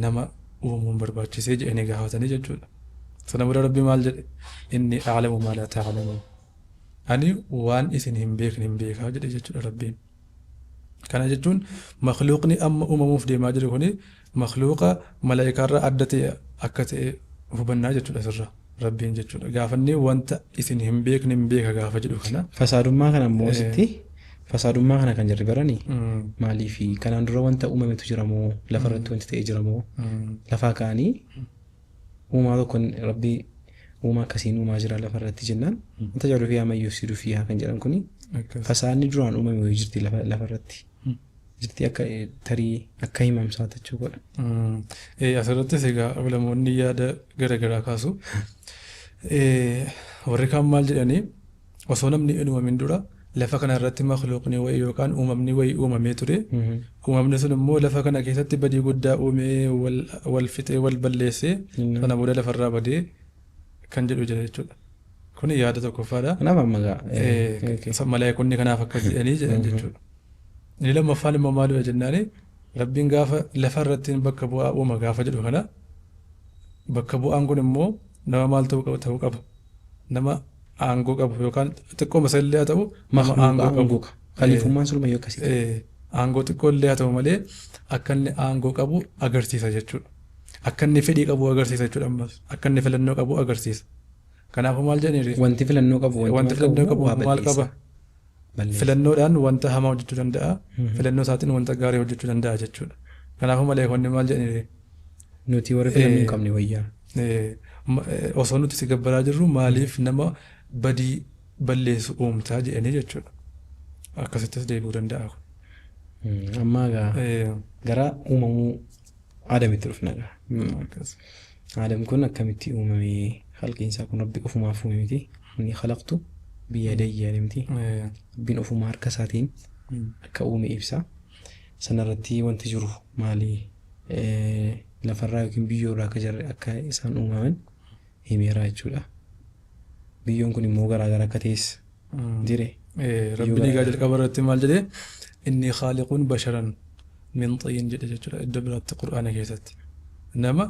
nama uumuun barbaachisee jedhanii gaafatanii jechuudha. Sana booda rabbi maal jedhe inni a'lamu maa laa ta'lamuun ani waan isin hin beekne hin beekaa jedhe jechuudha rabbiin. Kana jechuun makhluuqni amma uumamuuf deemaa jiru kuni makhluuqa malaayikaarraa adda ta'e akka ta'e hubannaa jechuudha asirraa rabbiin jechuudha. Gaafanni wanta isin hin beekne hin beeka gaafa jedhu kana. Fasaadummaa kana immoo sitti fasaadummaa kana kan jarri baranii maaliif kanaan dura wanta uumametu jira moo lafa irratti wanti ta'e jira moo lafaa ka'anii uumaa tokko rabbii uumaa akkasiin uumaa jira lafa irratti jennaan wanta jaaluu fi amma yufsidu fiihaa kan jedhan kuni fasaadni duraan uumame wayii jirti lafa irratti jirti akka tarii akka himamsaa jechuu godha. Asirrattis egaa ulamoonni yaada garaagaraa kaasu. Warri kaan maal jedhanii osoo namni hin uumamin dura lafa kana irratti makhluuqni wayii yookaan uumamni wayii uumamee ture. Uumamni sun immoo lafa kana keessatti badii guddaa uumee wal fixee wal balleessee sana booda lafarraa badee kan jedhu jira jechuudha. Kuni yaada tokkoffaadha. Kanaaf amma gaa Malaayikoonni kanaaf akkas jedhanii jedhan jechuudha. Inni lammaffaan immoo maalidha jennaani rabbiin gaafa lafa irratti bakka bu'aa uuma gaafa jedhu kana bakka bu'aan kun immoo nama maal ta'uu qaba. Nama aangoo qabu yookaan xiqqoo masallee haa ta'u nama aangoo qabu. Khaliifummaan sulumayyuu akkasii. Aangoo xiqqoo illee haa ta'u malee akka inni aangoo qabu agarsiisa jechuudha. Akka inni fedhii qabu agarsiisa jechuudha ammas. Akka inni filannoo qabu agarsiisa. Kanaafuu maal jedhanii Wanti filannoo qabu wanti filannoo qabu maal qaba? Filannoodhaan wanta hamaa hojjechuu danda'a. Filannoo isaatiin wanta gaarii hojjechuu danda'a jechuudha. Kanaafuu maleekonni maal jedhanii Nuti warri filannoo hin qabne wayyaa. Osoo nuti si gabbaraa jirru maaliif nama badii balleessu uumtaa jedhanii jechuudha. Akkasittis deebi'uu danda'a. Amma egaa gara uumamuu Aadamitti dhufna egaa. Aadam kun akkamitti uumame khalqiin isaa kun rabbi ofumaaf uume miti. Inni khalaqtu biyadayya miti. Rabbiin ofuma harka isaatiin akka uume ibsa. Sanarratti wanti jiru maali? Lafarraa yookiin biyyoorraa akka jarri akka isaan uumaman himeera jechuudha. Biyyoon kun immoo garaagara akka ta'es dire. Rabbiin egaa jalqaba irratti maal jedhee inni khaaliquun basharan min xiin jedhe jechuudha iddoo biraatti qur'aana keessatti. Nama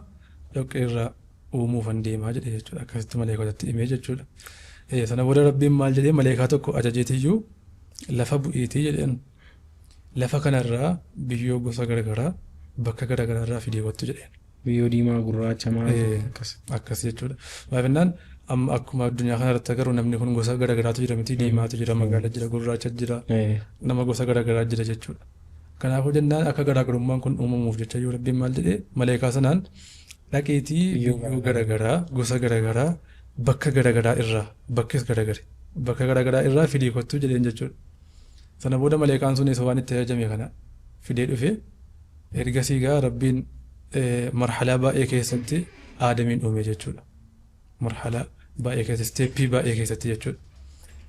dhoqqee irraa uumuufan deemaa jedhe jechuudha akkasitti maleekotatti himee jechuudha. Sana booda rabbiin maal jedhee maleekaa tokko ajajeetiyyuu lafa bu'iitii jedheen lafa kanarraa biyyoo gosa garaagaraa bakka garaagaraa irraa fidee kottu jedheen. Biyyoo diimaa gurraacha maal akkas. Akkas jechuudha. Maaf amma akkuma addunyaa kanarratti agarru namni kun gosa garaagaraatu jira miti diimaatu jira magaala jira gurraacha jira nama gosa garaagaraa jira jechuudha. Kanaafuu jennaan akka garaagarummaan kun uumamuuf jecha yoo rabbiin maal jedhee maleekaa sanaan dhaqiitii biyyoo garaagaraa gosa garaagaraa bakka garaagaraa irraa bakkis garaagare bakka garaagaraa irraa fidii kottu jedheen jechuudha. Sana booda maleekaan sunis waan itti ajajame kana fidee dhufe ergasii gaa rabbiin Marhalaa baay'ee keessatti Aadamiin uume jechuudha. Marhalaa baay'ee keessatti, isteeppii baay'ee keessatti jechuudha.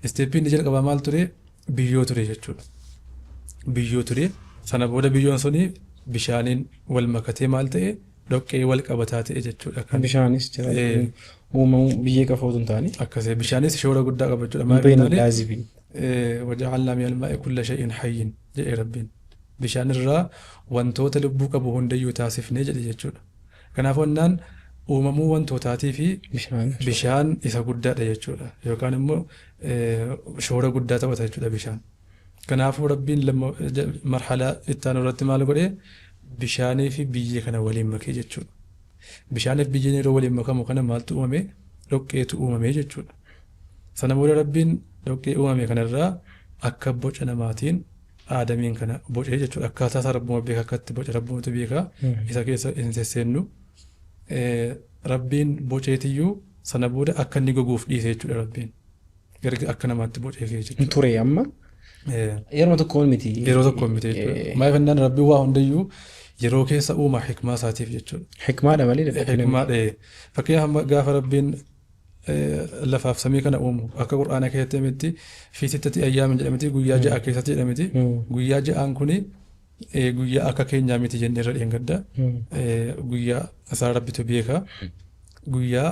Isteeppiin inni jalqabaa maal ture? Biyyoo ture jechuudha. Biyyoo ture. Sana booda biyyoon suni bishaaniin wal makatee maal ta'e? Dhoqqee wal qabataa ta'e jechuudha. Kan Bishaanis jira. Uumamuu biyyee qofa otoo hin taane. Akkasii bishaanis shoora guddaa qaba jechuudha. Maal Beena jennaan? laazibii. Waja'alnaa minal maa'i kulla shay'in hayyin jedhe Rabbiin. Bishaan irraa wantoota lubbuu qabu hundayyuu taasifnee jedhe jechuudha. Kanaafuu onnaan uumamuu wantootaatii fi Bishaan. bishaan isa guddaadha jechuudha. Yookaan immoo shoora guddaa taphata jechuudha bishaan. Kanaafuu Rabbiin marhalaa itti aanu irratti maal godhee? Bishaanii fi biyyee kana waliin makee jechuudha. Bishaanii fi biyyeen yeroo waliin makamu kana maaltu uumame? Dhoqqeetu uumame jechuudha. Sana booda Rabbiin dhoqqee uumame kanarraa akka boca namaatiin Aadamiin kana bocee jechuudha. Akkaataa isaa Rabbuma beeka, akka itti boce Rabbumatu beeka. Isa keessa hin sesseennu. Rabbiin boceetiyyuu sana booda akka inni goguuf dhiise jechuudha Rabbiin. Erga akka namaatti bocee ka'e jechuudha. Ture amma. Yeroo tokkoon miti. Yeroo tokkoon miti jechuudha. Maaliif jennaan Rabbiin waa hundayyuu yeroo keessa uuma hikmaa isaatiif jechuudha. Hikmaadha malee dadhabina miti. Hikmaadha. Fakkeenyaaf amma gaafa Rabbiin lafaaf samii kana uumu akka Qur'aana keessatti himetti fi sittati ayyaamin jedhamti, guyyaa 6 keessatti jedhamti. Guyyaa 6 kuni guyyaa akka keenyaa miti jennee irra dheengadda. Guyyaa isaa Rabbitu beeka. Guyyaa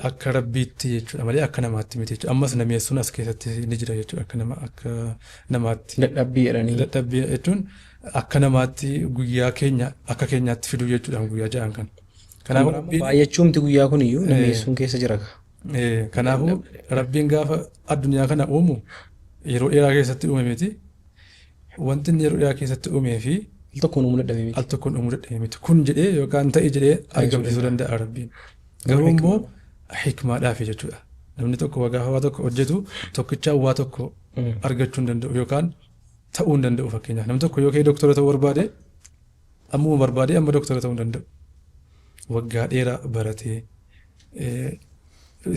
akka Rabbiitti jechuudha malee akka namaatti miti jechuudha. Ammas nameessuun as keessatti ni jira jechuudha akka nama akka namaatti. Dadhabbii jedhanii. Dadhabbii jechuun akka namaatti guyyaa keenya akka keenyaatti fiduu jechuudha guyyaa 6 kana. Kanaafuu Rabbiin Baay'achuumti guyyaa kun iyyuu nameessuun keessa jira. Kanaafuu Rabbiin gaafa addunyaa kana uumu yeroo dheeraa keessatti uume miti. Wanti inni yeroo dheeraa keessatti uumee fi Al tokkoon uumuu dadhabee miti. Al tokkoon uumuu dadhabee miti. Kun jedhee yookaan ta'e jedhee argamsiisuu danda'a Rabbiin. Garuu immoo hikmaadhaafi jechuudha. Namni tokko gaafa waa tokko hojjetu tokkichaan waa tokko argachuu hin danda'u yookaan ta'uu hin danda'u fakkeenyaaf. Namni tokko yoo ka'ee doktora ta'uu barbaade ammuma barbaade amma doktora ta'uu hin danda'u. Waggaa dheeraa baratee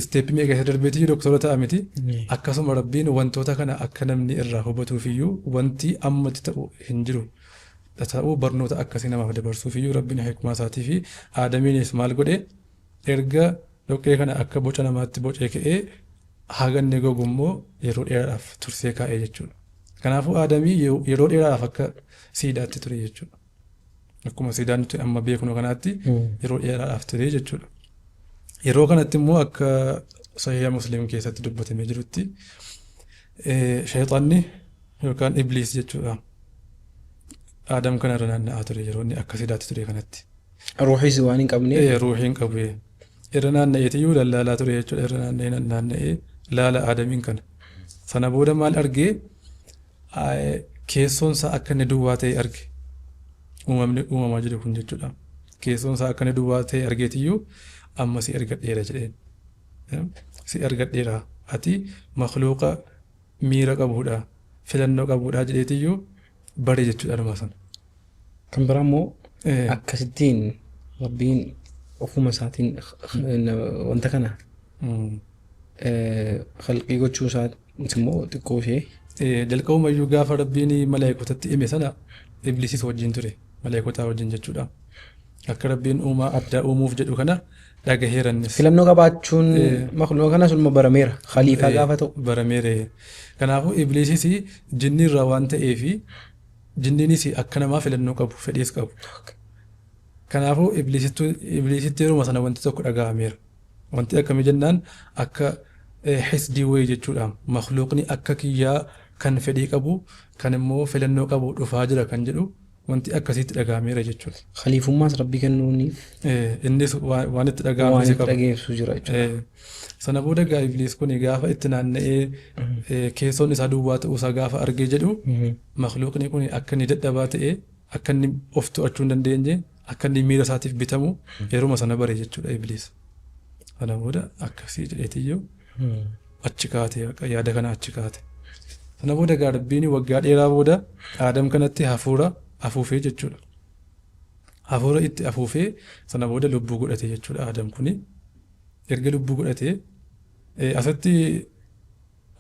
isteeppii meeqa keessa darbeetii doktora ta'a miti. Akkasuma Rabbiin wantoota kana akka namni irraa hubatuufiyyuu wanti ammatti ta'u hin jiru. Ta'uu barnoota akkasii namaaf dabarsuufiyyuu Rabbiin hikmaa isaatii fi Aadamiinis maal godhe? Erga dhoqqee kana akka boca namaatti bocee ka'ee haga inni gogu immoo yeroo dheeraadhaaf tursee kaa'ee jechuudha. Kanaafuu Aadamii yeroo dheeraadhaaf akka siidaatti ture jechuudha. Akkuma siidaan nuti amma beeknu kanaatti yeroo dheeraadhaaf ture jechuudha. Yeroo kanatti immoo akka Sahiha Muslim keessatti dubbatamee jirutti shayxaanni yookaan Ibliis jechuudha. Aadam kana irra naanna'aa ture yeroo inni akka siidaatti ture kanatti. Ruuhiis waan hin qabneef. Ruuhii hin qabu. Irra naanna'eetiyyuu lallaalaa ture jechuudha. Irra naanna'ee naanna'ee laala Aadamiin kana. Sana booda maal argee? Keessoon isaa akka inni duwwaa ta'e arge. Uumamni uumamaa jiru kun jechuudha. Keessoon isaa akka inni duwwaa ta'e argeetiyyuu amma si argadheera jedheen. Si argadheera. Ati makhluuqa miira qabuudha. Filannoo qabuudha jedheetiyyuu bare jechuudha dhuma sana. Kan biraa immoo akkasittiin Rabbiin ofuma isaatiin wanta kana khalqii gochuu isaati immoo xiqqoo ishee. Jalqabumayyuu gaafa Rabbiin malaayikotatti hime sana Ibliisis wajjin ture. Malaayikotaa wajjin jechuudha. Akka Rabbiin uumaa addaa uumuuf jedhu kana dhagaheera innis. Filannoo qabaachuun makhluuqa kanas ilma barameera. Khaliifaa gaafa ta'u. Barameera. Kanaafuu Ibliisis jinni irraa waan ta'eefi jinniinis akka namaa filannoo qabu, fedhiis qabu. Kanaafuu Ibliisitti yeruma sana wanti tokko dhaga'ameera. Wanti akkamii jennaan akka hisdii wayii jechuudha. Makhluuqni akka kiyyaa kan fedhii qabu, kan immoo filannoo qabu dhufaa jira kan jedhu wanti akkasiitti dhaga'ameera jechuudha. Khaliifummaas Rabbi kennuuniif. Innis waan itti dhaga'ame Waan itti qaba. dhageessu jira jechuudha. Sana booda gaa Ibliis kun gaafa itti naanna'ee keessoon isaa duwwaa ta'uusaa gaafa argee jedhu makhluuqni kun akka inni dadhabaa ta'e, akka inni of to'achuu hin dandeenye, akka inni miira isaatiif bitamu yeruma sana bare jechuudha Ibliis. Sana booda akkasii jedheetiyyuu achi kaate, yaada kana achi kaate. Sana booda gaa Rabbiin waggaa dheeraa booda Aadam kanatti hafuura afuufee jechuudha. Hafuura itti afuufee sana booda lubbuu godhate jechuudha Aadam kuni. Erga lubbuu godhate asitti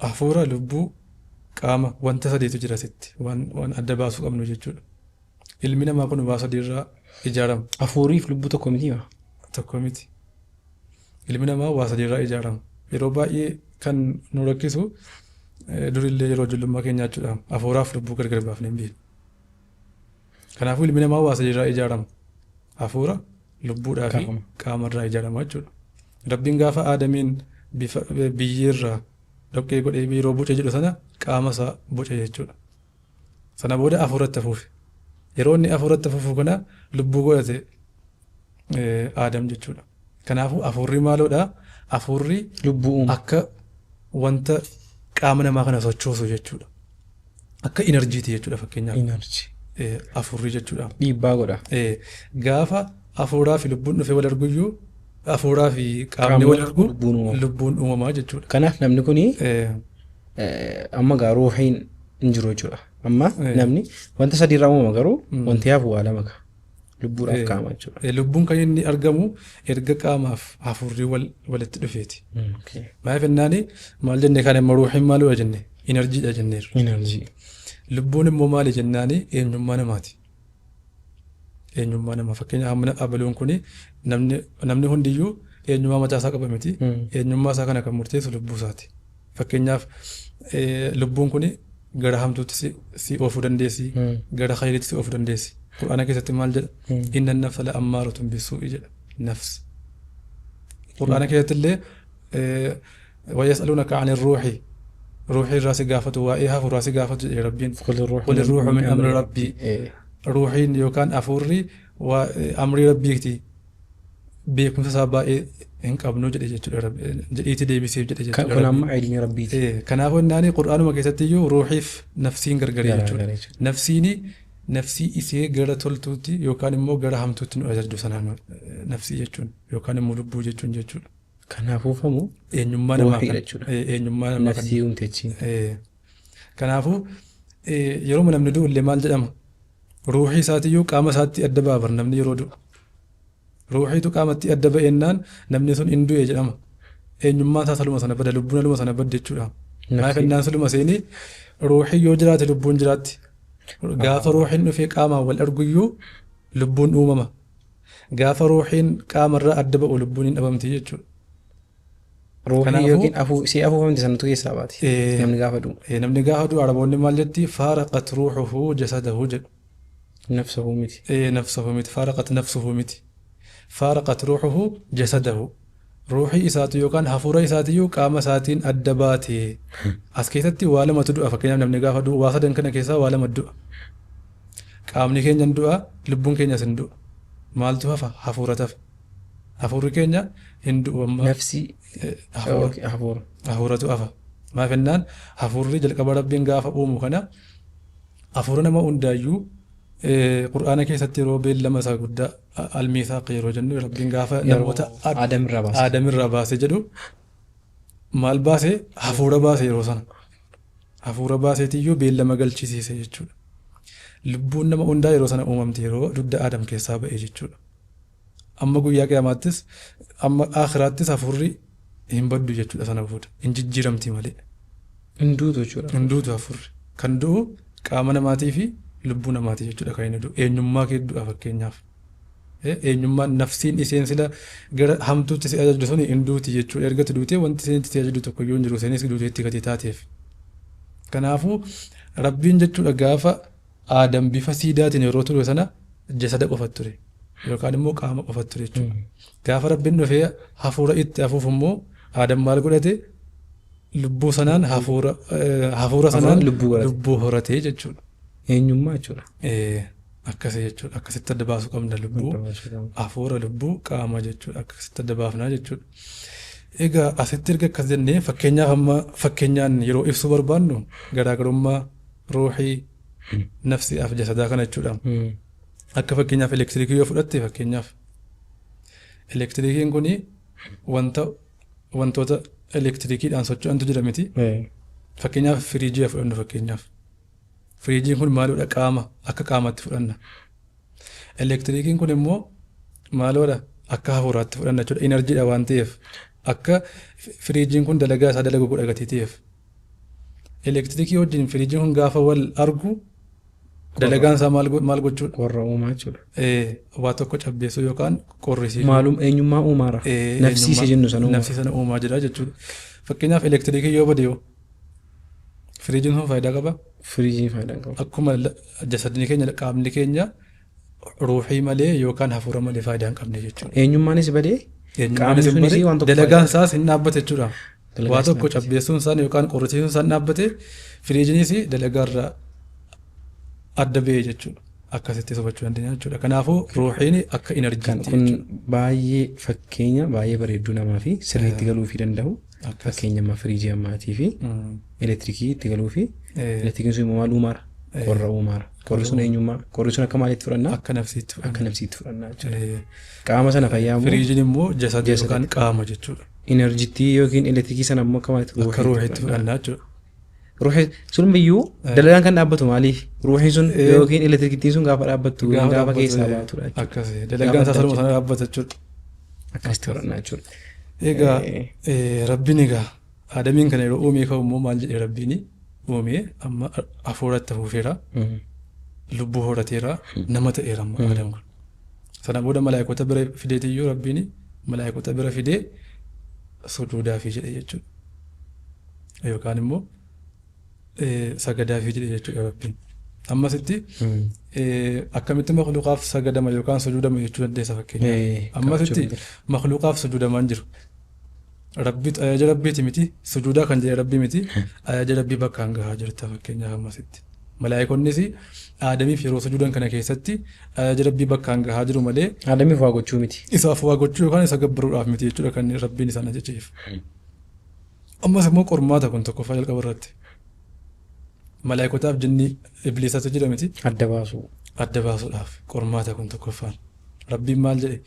hafuura, lubbuu, qaama wanta sadiitu jira asitti waan adda baasuu qabnu jechuudha. Ilmi namaa kun waa sadiirraa ijaarama. Hafuuriif lubbuu tokko miti maa? Tokko miti. Ilmi namaa waa sadiirraa ijaarama. Yeroo baay'ee kan nu rakkisu durillee yeroo ijoollummaa keenyaa jechuudha. Hafuuraaf lubbuu gargar baafnee hin beeknu. Kanaafuu ilmi namaa waa sadiirraa ijaarama. Hafuura, lubbuudhaa fi qaamarraa ijaarama jechuudha. Rabbiin gaafa Aadamiin bifa biyyeerraa dhoqqee godhee yeroo boce jedhu sana qaama isaa boce jechuudha. Sana booda hafuuratti afuufe. Yeroo inni hafuuratti afuufu kana lubbuu godhate Aadam jechuudha. Kanaafuu hafuurri maaloodha? Hafuurri Lubbuu uuma. akka wanta qaama namaa kana sochoosu jechuudha. Akka inerjiiti jechuudha fakkeenyaaf. Energy. Hafuurri jechuudha. Dhiibbaa godha. Gaafa hafuuraa fi lubbuun dhufee wal arguyyuu hafuuraa fi qaamni wal argu Lubbuun uumama. lubbuun uumamaa jechuudha. Kanaaf namni kuni amma gaa ruuhiin hin jiru jechuudha. Amma namni wanta sadiirraa uumama garuu wanti hafu waa lama ka. Lubbuudhaaf qaama jechuudha. Lubbuun kan inni argamu erga qaamaaf hafuurri walitti dhufeeti. Maaliif jennaani maal jenne kan immoo ruuhiin maalidha jenne inerjiidha jenneerra. Energy. Lubbuun immoo maali jennaani eenyummaa namaati. Eenyummaa namaa fakkeenyaaf amma abaluun kuni namni hundiyyuu eenyummaa mataa isaa qaba miti. Eenyummaa isaa kana kan murteessu lubbuu isaati. Fakkeenyaaf lubbuun kuni gara hamtuutti si oofuu dandeessi, gara khayriitti si oofuu dandeessi. Qur'aana keessatti maal jedha? Inna nafsa la ammaaratun bisuu'i jedha. Nafs. Qur'aana keessatti illee wayas'aluunaka ani ruuhi. Ruuhii irraa si gaafatu, waa'ee hafuuraa si gaafatu jedhe Rabbiin. Qul ruuhu min amri rabbii. Ruuhiin yookaan hafuurri amrii rabbiiti. Beekumsa isaa baay'ee hin qabnu jedhe jechuudha jedhiitii deebisiif jedhe jechuudha. Kun amma ilmi rabbiiti. Kanaafuu innaani qur'aanuma keessatti iyyuu ruuhiif nafsiin gargari jechuudha. Nafsiini nafsii isee gara toltuutti yookaan immoo gara hamtuutti nu ajajju sanaan nafsii jechuun yookaan immoo lubbuu jechuun jechuudha. Kanaafuu famu Eenyummaa namaa ruuhiidha kan jechuudha. Eenyummaa namaa kan Nafsii uumte achiin. Kanaafuu yeroo namni du'u illee maal jedhama? Ruuhii isaatiyyuu qaama isaatti adda ba'a bar namni yeroo du'u. Ruuhiitu qaamatti adda ba'ennaan namni sun hin du'e jedhama. Eenyummaan isaa saluma sana bada lubbuun saluma sana badde jechuudha. Maaliif jennaan saluma seenii ruuhii yoo jiraate lubbuun jiraatti. Gaafa ruuhiin dhufee qaamaan wal arguyyuu lubbuun uumama. Gaafa ruuhiin qaamarraa adda ba'u lubbuun hin dhabamti jechuudha. Ruuhii Kanaafuu yookiin si afuufamte sanatu keessaa baati. Namni gaafa du'u. Namni gaafa du'u Araboonni maal jetti? Faaraqat ruuhuhu jasadahu jedhu. Nafsahu miti. Nafsahu miti. Faaraqat nafsuhu miti. Faaraqat ruuhuhu jasadahu. Ruuhii isaatu yookaan hafuura isaatiyyuu qaama isaatiin adda baate. As keessatti waa lamatu du'a fakkeenyaaf namni gaafa du'u waa sadan kana keessaa waa lama du'a. Qaamni keenya hin du'a, lubbuun keenyas hin du'a. Maaltu hafa? Hafuuratu hafa. Hafuurri keenya hin du'u amma. Nafsii. Hafuura. Hafuura. Hafuuratu hafa. Maaf jennaan hafuurri jalqaba Rabbiin gaafa uumu kana hafuura nama hundaayyuu Qur'aana keessatti yeroo beellama isaa guddaa almiisaaq yeroo jennu Rabbiin gaafa namoota Aadam irraa baase. Aadam irraa baase jedhu maal baase? Hafuura baase yeroo sana. Hafuura baaseetiyyuu beellama galchisiise jechuudha. Lubbuun nama hundaa yeroo sana uumamte yeroo dugda Aadam keessaa ba'e jechuudha. Amma guyyaa qiyaamaattis amma aakhiraattis hafuurri hin baddu jechuudha sana booda. Hin jijjiiramti malee. Hin duutu jechuudha. Hin duutu hafuurri. Kan du'u qaama namaatii fi lubbuu namaatii jechuudha kan inni du'u. Eenyummaa kee du'a fakkeenyaaf. Eenyummaan nafsiin isheen sila gara hamtuutti si ajajju suni hin duuti jechuudha. Erga duutee wanti isheen si ajajju tokko iyyuu hin jiru. Isheenis duuteetti gatii taateef. Kanaafuu Rabbiin jechuudha gaafa Aadam bifa siidaatiin yeroo ture sana jasada qofa ture. Yookaan immoo qaama qofa ture jechuudha. Gaafa Rabbiin dhufee hafuura itti afuuf immoo Aadam maal godhate? Lubbuu sanaan hafuura sanaan Lubbuu horate jechuudha. Eenyummaa jechuudha. Akkasii jechuudha. Akkasitti adda baasuu qabna lubbuu. Hafuura lubbuu qaama jechuudha. Akkasitti adda baafnaa jechuudha. Egaa asitti erga akkas jennee fakkeenyaaf amma fakkeenyaan yeroo ibsuu barbaannu garaagarummaa ruuhii nafsiidhaaf jasadaa kana jechuudha. Akka fakkeenyaaf elektiriikii yoo fudhatte fakkeenyaaf elektiriikiin kuni wantoota elektiriikiidhaan socho'antu jira miti. Fakkeenyaaf firiijii haa fudhannu fakkeenyaaf. Firiijiin kun maaloodha? Qaama akka qaamatti fudhanna. Elektiriikiin kun immoo maaloodha? Akka hafuuraatti fudhanna jechuudha. Inerjiidha waan ta'eef akka firiijiin kun dalagaa isaa dalagu godha gatii ta'eef. Elektiriikii wajjin firiijiin kun gaafa wal argu Dalagaan isaa maal gochuudha? Qorra uumaa jechuudha. Waa tokko cabbeessuu yookaan qorrisiisuu. Maalum eenyummaa uumaara. Nafsii isa jennu sana uumaa. Nafsii sana uumaa jira jechuudha. Fakkeenyaaf elektiriikii yoo bade yoo firiijiin sun faayidaa qabaa? Firiijiin faayidaa hin qabu. Akkuma jasadni keenya qaamni keenya ruuxii malee yookaan hafuura malee faayidaa hin qabne jechuudha. Eenyummaanis badee Eenyummaanis qaamni sunis badee waan tokko dalagaan isaas hin dhaabbate jechuudha. Dalagaan Waa isaas tokko cabbeessuun isaan yookaan qorrisiisuun isaan dhaabbate firiijiinis dalagaarraa adda ba'e jechuudha. Akkasitti hubachuu dandeenya jechuudha. Kanaafuu ruuxiin akka Kan inerjiitti kun jechuudha. baay'ee fakkeenya baay'ee bareedduu namaa fi sirriitti galuufii danda'u. Akkas. Fakkeenya amma firiijii ammaatii fi elektirikii itti galuu fi elektirikiin sun immoo maal uumaara? Qorra uumaara. Qorri sun eenyummaa? Qorri sun akka maaliitti fudhannaa? Akka nafsiitti fudhanna. Akka nafsiitti fudhannaa jechuudha. Qaama sana fayyaa immoo Firiijiin immoo jasada yookaan qaama jechuudha. inerjiitti yookiin elektirikii sana immoo akka maaliitti Akka ruuxiitti fudhannaa jechuudha. Ruuxii sunumiyyuu dalagaan kan dhaabbatu maaliif? Ruuxiin sun yookiin elektirikittiin sun gaafa dhaabbattu gaafa dhaabbatu, keessaa baatudha jechuudha. Akkasi. Dalagaan isaa sanuma sana dhaabbata jechuudha. Akkasitti fudhannaa jechuudha. Egaa Rabbiin egaa Aadamiin kana yeroo uumee ka'u immoo maal jedhee Rabbiin uumee amma hafuuratti hafuufeera. Lubbuu horateera. Nama ta'eera amma Aadam kun. Sana booda malaayikota bira fideetiyyuu Rabbiin malaayikota bira fidee sujuudaafii jedhe jechuudha. Yookaan immoo sagadaafii jedhe jechuudha Rabbiin. Ammasitti akkamitti makhluuqaaf sagadama yookaan sujuudama jechuu dandeessa fakkeenyaaf. Ammasitti makhluuqaaf sujuudamaan jiru. Rabbi ajaja Rabbiiti miti sujuudaa kan jedhe Rabbi miti ajaja Rabbii bakkaan gahaa jirta fakkeenyaaf ammasitti. Malaayikonnis Aadamiif yeroo sujuudan kana keessatti ajaja Rabbii bakkaan gahaa jiru malee Aadamiif waa gochuu miti. Isaaf waa gochuu yookaan isa gabbaruudhaaf miti jechuudha kan Rabbiin isaan ajajeef. Ammas immoo qormaata kun tokkoffaa jalqaba irratti. Malaayikotaaf jinni ibliisatu jira miti. Adda baasuu. Adda baasuudhaaf qormaata kun tokkoffaan. Rabbiin maal jedhe?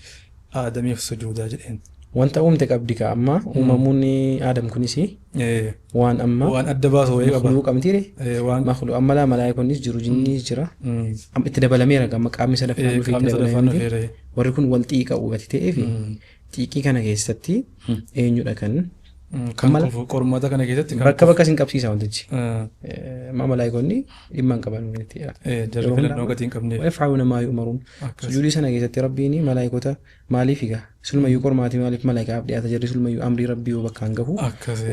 Aadamiif sujuudaa jedheen. Wanta uumte qabdi ka amma uumamuun Aadam kunis waan amma waan adda baasu wayii qaba. Makhluuqa mitiire? Waan Makhluuqa amma laa malaayikonnis jiru jinnis jira. Amma itti dabalameera amma qaamni sadaffaan dhufee itti Qaamni sadaffaan dabalamee dhufeera. Warri kun wal xiiqa gati ta'ee fi xiiqii kana keessatti eenyudha kan Kan kufu qormaata kana keessatti kan bakka bakka isin qabsiisa wantichi. Amma malaayikonni dhimma hin qaban miti. Jarri filannoo gatii hin qabneef. Wa yaf'aluuna maa yu'maruun. Sujuudii sana keessatti Rabbiin malaayikota maaliif egaa sulumayyuu qormaati maaliif malaayikaaf dhiyaata jarri sulumayyuu amrii Rabbii yoo bakkaan gahu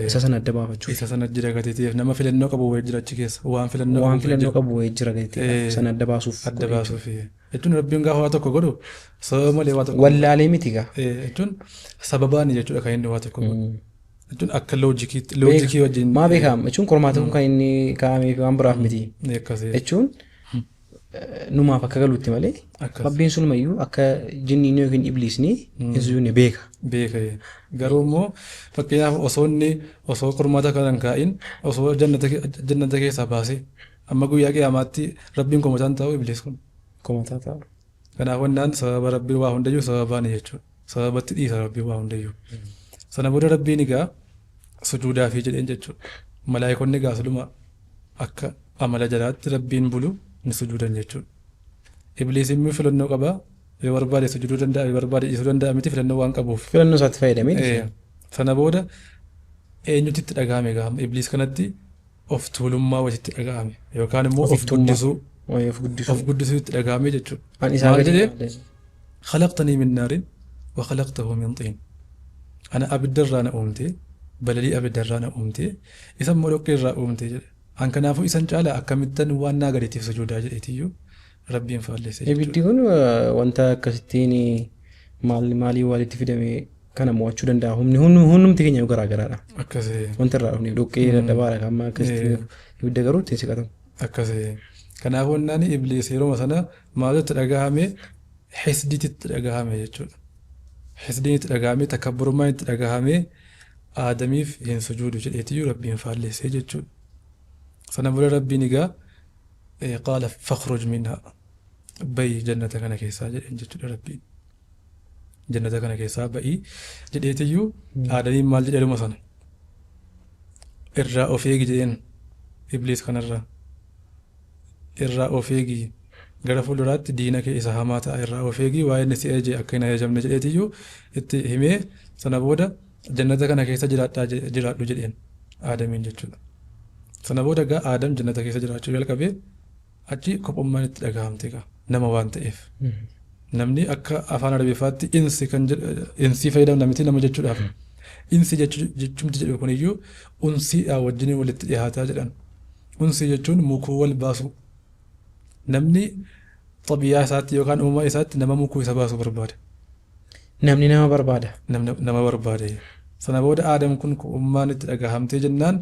isa sana adda baafachuu. Isa sana jira gatii ta'eef nama filannoo qabu wayii jira achi keessa waan filannoo Waan qabu filannoo qabu wayii jira gatii ta'eef sana adda baasuuf. Adda baasuuf. Jechuun Rabbiin gaafa waa tokko godhu sababa malee waa tokko. Wallaalee miti egaa. Jechuun sababaani jechuudha kan inni waa tokko godhu. Jechuun akka loojikii wajjin. Maa beekama jechuun qormaata kun kan inni kaa'amee fi waan biraaf miti. Akkasii. Jechuun numaaf akka galuutti malee Akkas. Rabbiin sunumayyuu akka jinniin yookiin ibliisni hin sujuudne beeka. Beeka. Garuu immoo fakkeenyaaf osoo inni osoo qormaata kana hin kaa'in osoo jannata keessaa baasee amma guyyaa qiyaamaatti Rabbiin komataan ta'u ibliis kun. Komataa ta'a. Kanaaf wannaan sababa Rabbiin waa hundayyuu sababaani jechuudha. Sababatti dhiisa Rabbiin waa hundayyuu. Sana booda Rabbiin egaa sujuudaafii jedheen jechuudha. Malaayikonni egaa suluma akka amala jalaatti Rabbiin bulu ni sujuudan jechuudha. Ibliis immoo filannoo qaba. Yoo barbaade sujuuduu danda'a, yoo barbaade dhiisuu danda'a miti filannoo waan qabuuf. Filannoo isaatti fayyadamee dhiise. Sana booda eenyutti itti dhaga'ame egaa Ibliis kanatti of tuulummaa wasitti dhaga'ame yookaan immoo of Ofittummaa. guddisuu. Waa'ee of guddisuu. Of guddisuu itti dhaga'ame jechuudha. An isaa Maal gadi jedhee? dhaabbate. Khalaqtanii min naarin wa khalaqtahu min xiin. Ana abiddarraa na uumte, balalii abiddarraa na uumte, isa immoo dhoqqee irraa uumte jedhe. An kanaafuu isan caalaa akkamittan waan naa gadiitiif sujuudaa jedheetiyyuu Rabbiin faalleesse jechuudha. Ibiddi kun wanta akkasittiin maalii walitti fidame kana mo'achuu danda'a. Humni hundumti keenya garaa garaadha. Akkasii. Wanta irraa dhufne dhoqqee dadhabaadha kan amma akkasitti ibidda garuu ittiin siqatamu. Akkasii. Kanaafuu innaan Ibliis yeroo sana maaltu dhagahame xisdiitti dhagahame jechuudha. Xisdiin itti dhagahame takabburummaan itti dhagahame Aadamiif hin sujuudu jedheetiyyuu Rabbiin faalleessee jechuudha. Sana booda Rabbiin egaa qaala fakhruj minhaa bayi jannata kana keessaa jedheen jechuudha Rabbiin. Jannata kana keessaa bayi jedheetiyyuu Aadamiin maal jedhee dhuma sana irraa of eegi jedheen Ibliis kanarraa irraa of eegi gara fuulduraatti diina kee isa hamaa ta'a irraa of eegi waa'ee inni si eeje akka hin ajajamne jedheetiyyuu itti himee sana booda jannata kana keessa jiraadhu jedheen Aadamiin jechuudha. Sana booda egaa Aadam jannata keessa jiraachuu jalqabee Achi kophummaan itti dhaga'amte egaa nama waan ta'eef. Namni akka afaan Arabifaatti insi kan insii fayyadamna miti nama jechuudhaaf. Insi jechumti jedhu kuniyyuu unsiidhaa wajjin walitti dhiyaataa jedhan. Unsii jechuun mukuu wal baasu. Namni xabiyaa isaatti yookaan uumaa isaatti nama mukuu isa baasuu barbaada. Namni nama barbaada. Nama barbaade. Sana booda Aadam kun kophummaan itti dhagahamtee jennaan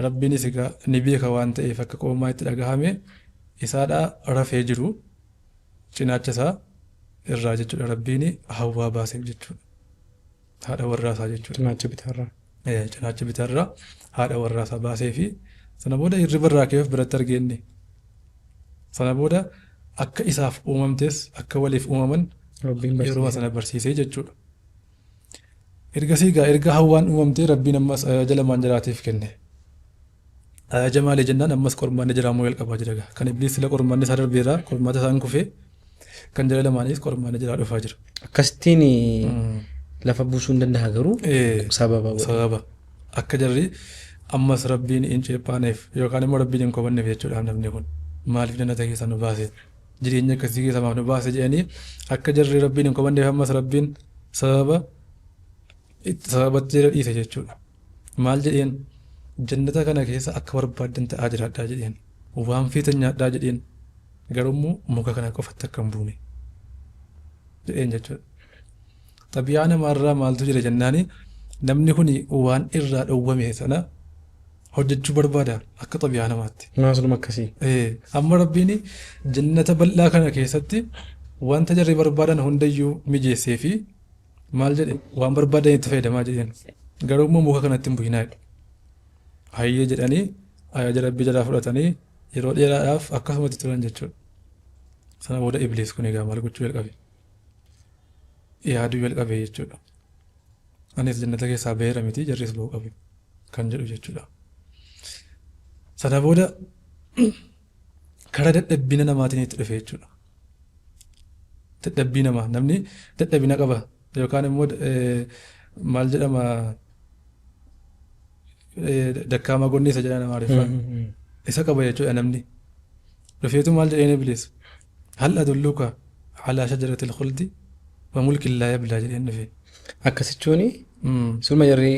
Rabbiinis egaa ni beeka waan ta'eef akka kophummaa itti dhagahame isaadhaa rafee jiru cinaacha isaa irraa jechuudha Rabbiin Hawwaa baaseef jechuudha. Haadha warraa isaa jechuudha. Cinaacha bitaarraa. Cinaacha bitaarraa haadha warraa isaa baasee fi sana booda hirriba irraa ka'ee of biratti argee inni. Sana booda akka isaaf uumamtes akka waliif uumaman yeroo sana barsiisee jechuudha. Ergasii egaa erga Hawwaan uumamtee Rabbiin ammas ajaja lamaan jaraatiif kenne. Ajaja maalii jennaan ammas qormaanni jaraa immoo jalqabaa jira egaa. Kan Ibliis sila qormaanni isaa darbeera qormaata isaan kufee kan jara lamaanis qormaanni jaraa dhufaa jira. Akkasittiin lafa buusuu hin danda'a garuu sababa godhe. Sababa akka jarri ammas Rabbiin hin ceephaaneef yookaan immoo Rabbiin hin komanneef jechuudha namni kun maaliif jannata keessaa nu baase jireenya akkasii keessaa maaf nu baase jedhanii akka jarri Rabbiin hin komanneef ammas Rabbiin sababa sababatti jara dhiise jechuudha. Maal jedheen jannata kana keessa akka barbaaddan ta'aa jiraadhaa jedheen waan feetan nyaadhaa jedheen garuu immoo muka kana qofatti akka hin buune jedheen jechuudha. Xabiyaa namaarraa maaltu jira jennaani namni kun waan irraa dhowwame sana hojjechuu barbaada akka xabiyaa namaatti. Maasuma akkasii. Amma Rabbiin jannata bal'aa kana keessatti wanta jarri barbaadan hundayyuu mijeessee fi maal jedhe waan barbaadan itti fayyadamaa jedheen. Garuu immoo muka kanatti hin bu'inaa jedhe. Hayyee jedhanii ajaja Rabbii jalaa fudhatanii yeroo dheeraadhaaf akkasumatti turan jechuudha. Sana booda Ibliis kun egaa maal gochuu jalqabe? Yaaduu jalqabe jechuudha. Anis jannata keessaa baheera miti jarris ba'uu qabu kan jedhu jechuudha. Sana booda karaa dadhabbina namaatiin itti dhufe jechuudha. Dadhabbii namaa namni dadhabina qaba yookaan immoo maal jedhama dakkaama gonni isa jedhan Amaariffaan. Isa qaba jechuudha namni. Dhufeetu maal jedheen Ibliis? Hal adulluka alaa shajaratil khuldi wa mulkin laa yablaa jedheen dhufe. Akkas jechuun suluma jarri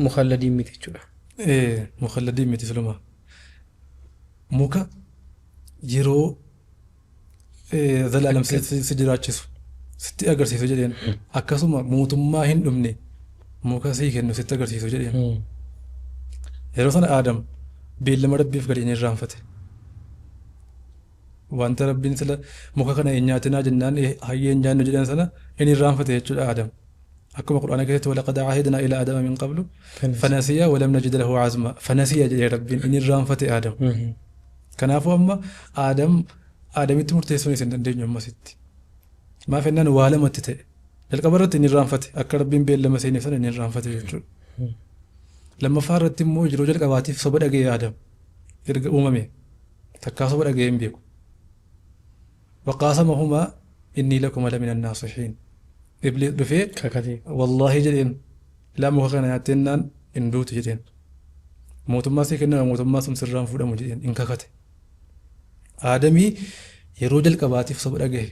mukalladiin miti jechuudha. Mukalladiin miti suluma. Muka yeroo zalaalam si jiraachisu sitti agarsiisu jedheen akkasuma mootummaa hin dhumne muka sii kennu sitti agarsiisu jedheen. Yeroo sana Aadam beellama Rabbiif gadi inni irraanfate. Wanta Rabbiin sila muka kana hin nyaatinaa jennaan hayyee hin nyaannu jedhan sana inni irraanfate jechuudha Aadam. Akkuma Qur'aana keessatti walaqad caahidnaa ilaa Aadama min qablu fanasiya walam najid lahu azma fanasiya jedhee Rabbiin inni irraanfate Aadam. Kanaafuu amma Aadam Aadamitti murteessuun isin dandeenyu ammasitti. Maaf jennaan waa lamatti ta'e. Jalqaba irratti inni irraanfate akka Rabbiin beellama seeneef sana inni irraanfate jechuudha. Lammaffaa irratti immoo yeroo jalqabaatiif soba dhaga'e Aadam erga uumame takkaa soba dhaga'ee hin beeku. Waqaasamahumaa innii lakuma lamina naasihiin. Ibliis dhufee Kakatee. wallaahi jedheen laa muka kana nyaattennaan hin duutu jedheen. Mootummaa sii kennama mootummaa sun sirraan fuudhamu jedheen hin kakate. Aadamii yeroo jalqabaatiif soba dhagahe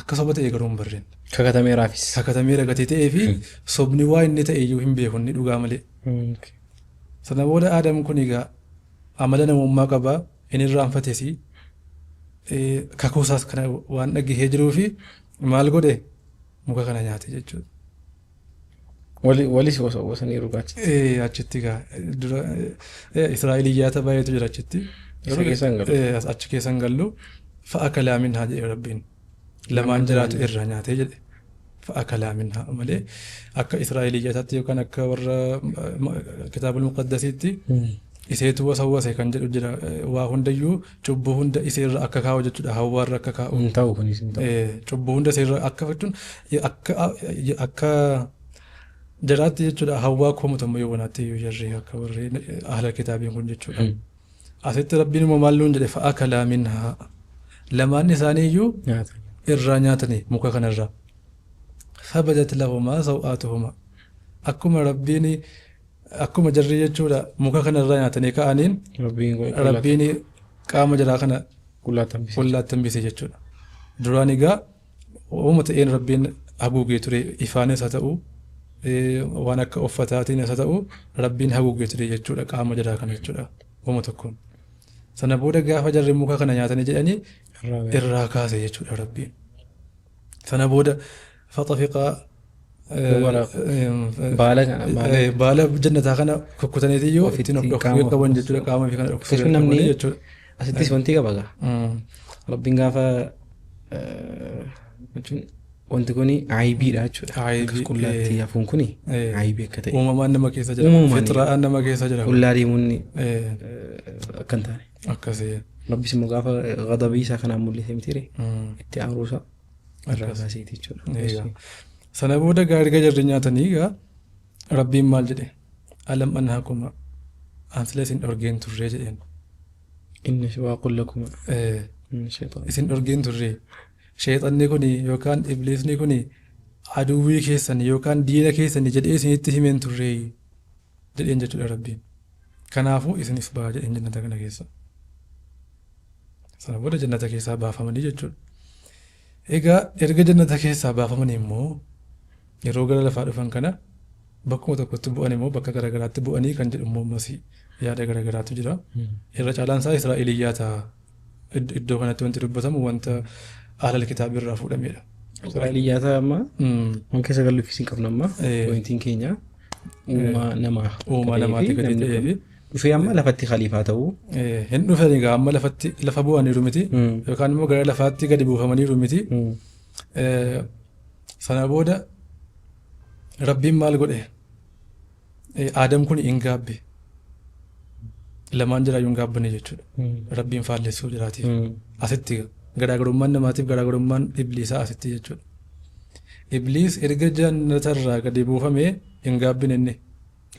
akka soba ta'e garuu hin barreen. Kakatameeraafis. Kakatameera gatii ta'ee fi sobni waa inni ta'e iyyuu hin beeku inni dhugaa malee. Sana booda Aadam kun egaa amala namummaa qabaa inni irraanfates kakuusaas kana waan dhagahee jiruu fi maal godhe muka kana nyaate jechuudha. Walis wasaniiru achitti. Achitti egaa dura Israa'eliyyaata baay'eetu jira achitti. Isa keessa hin galu. Achi keessa hin gallu. Fa'akalaa minhaa jedhe Rabbiin. Lamaan jiraatu irraa nyaatee jedhe. Fa'akalaa minhaa malee akka Israa'eliyyaataatti yookaan akka warra kitaabul muqaddasiitti iseetu wasawwase kan jedhu jira. Waa hundayyuu cubbuu hunda iseerra akka kaa'u jechuudha. Hawwaarra akka kaa'u. Hin ta'u kunis hin ta'u. Cubbuu hunda iseerra akka jechuun akka jaraatti jechuudha. Hawwaa koomatu ammoo yoo wanaatti iyyuu jarri akka warri ahla kitaabiin kun jechuudha. Asitti Rabbiin immoo maal nuun jedhe fa'akalaa minhaa. Lamaan isaanii iyyuu irraa nyaatanii muka kanarraa. Fabadat lahumaa saw'aatuhumaa. Akkuma Rabbiin akkuma jarri jechuudha muka kanarraa nyaatanii ka'aniin Rabbiin qaama jaraa kana Qullaatti hambise jechuudha. Duraan egaa uuma ta'een Rabbiin haguugee ture, ifaanis haa ta'u waan akka uffataatiin haa ta'u Rabbiin haguugee ture jechuudha qaama jaraa kana jechuudha uuma tokkoon. Sana booda gaafa jarri muka kana nyaatanii jedhanii irraa kaase jechuudha Rabbiin. Sana booda faxafiqaa baala jannataa kana kukkutaniitiyyuu ittiin of dhoksuu qaban jechuudha qaama ofii kana dhoksuu qaban jechuudha. Asittis wanti qaba gaa. Rabbiin gaafa jechuun wanti kuni aybiidha jechuudha. Akkas qullaatti hafuun kuni aybii akka ta'e. Uumamaan nama keessa jira. Fixraa'aan nama keessa jira. Qullaa deemuun akka hin taane. Akkasii. Rabbis immoo gaafa ghadabii isaa kanaan mul'ise mitiire itti aaruusaa irraa kaaseeti jechuudha. Sana booda gaa erga jarri nyaatanii egaa Rabbiin maal jedhe? Alam anhaakuma an sila isin dhorgeen turree jedheen. Inni waaqul lakuma. Isin dhorgeen turree. Sheexanni kuni yookaan ibliisni kuni aduwwii keessan yookaan diina keessan jedhee isinitti himeen turree jedheen jechuudha Rabbiin. Kanaafuu isinis ba'a jedheen jannata kana keessa. Sana booda jannata keessaa baafamanii jechuudha. Egaa erga jannata keessaa baafamanii immoo yeroo gara lafaa dhufan kana bakkuma tokkotti bu'an immoo bakka garaagaraatti bu'anii kan jedhu immoo ammas yaada garaagaraatu jira. Irra caalaan isaa Israa'eliyyaa ta'a. Iddoo kanatti wanti dubbatamu wanta ahlal kitaabii irraa fuudhamedha. Israa'eliyyaa ta'a amma waan keessa galuufis hin qabnu amma pointiin keenya uumaa namaa. Uumaa namaati gadi ta'ee fi dhufee amma lafatti khaliifaa ta'uu. Hin dhufan egaa amma lafatti lafa bu'aniiru miti yookaan immoo gara lafaatti gadi buufamaniiru miti. Sana booda Rabbiin maal godhe? Aadam kun hin gaabbe. Lamaan jiraayyuu hin gaabbane jechuudha. Rabbiin faallessuu jiraatiif. Asitti garaagarummaan namaatiif garaagarummaan ibliisaa asitti jechuudha. Ibliis erga jannatarraa gadi buufamee hin gaabbine inni.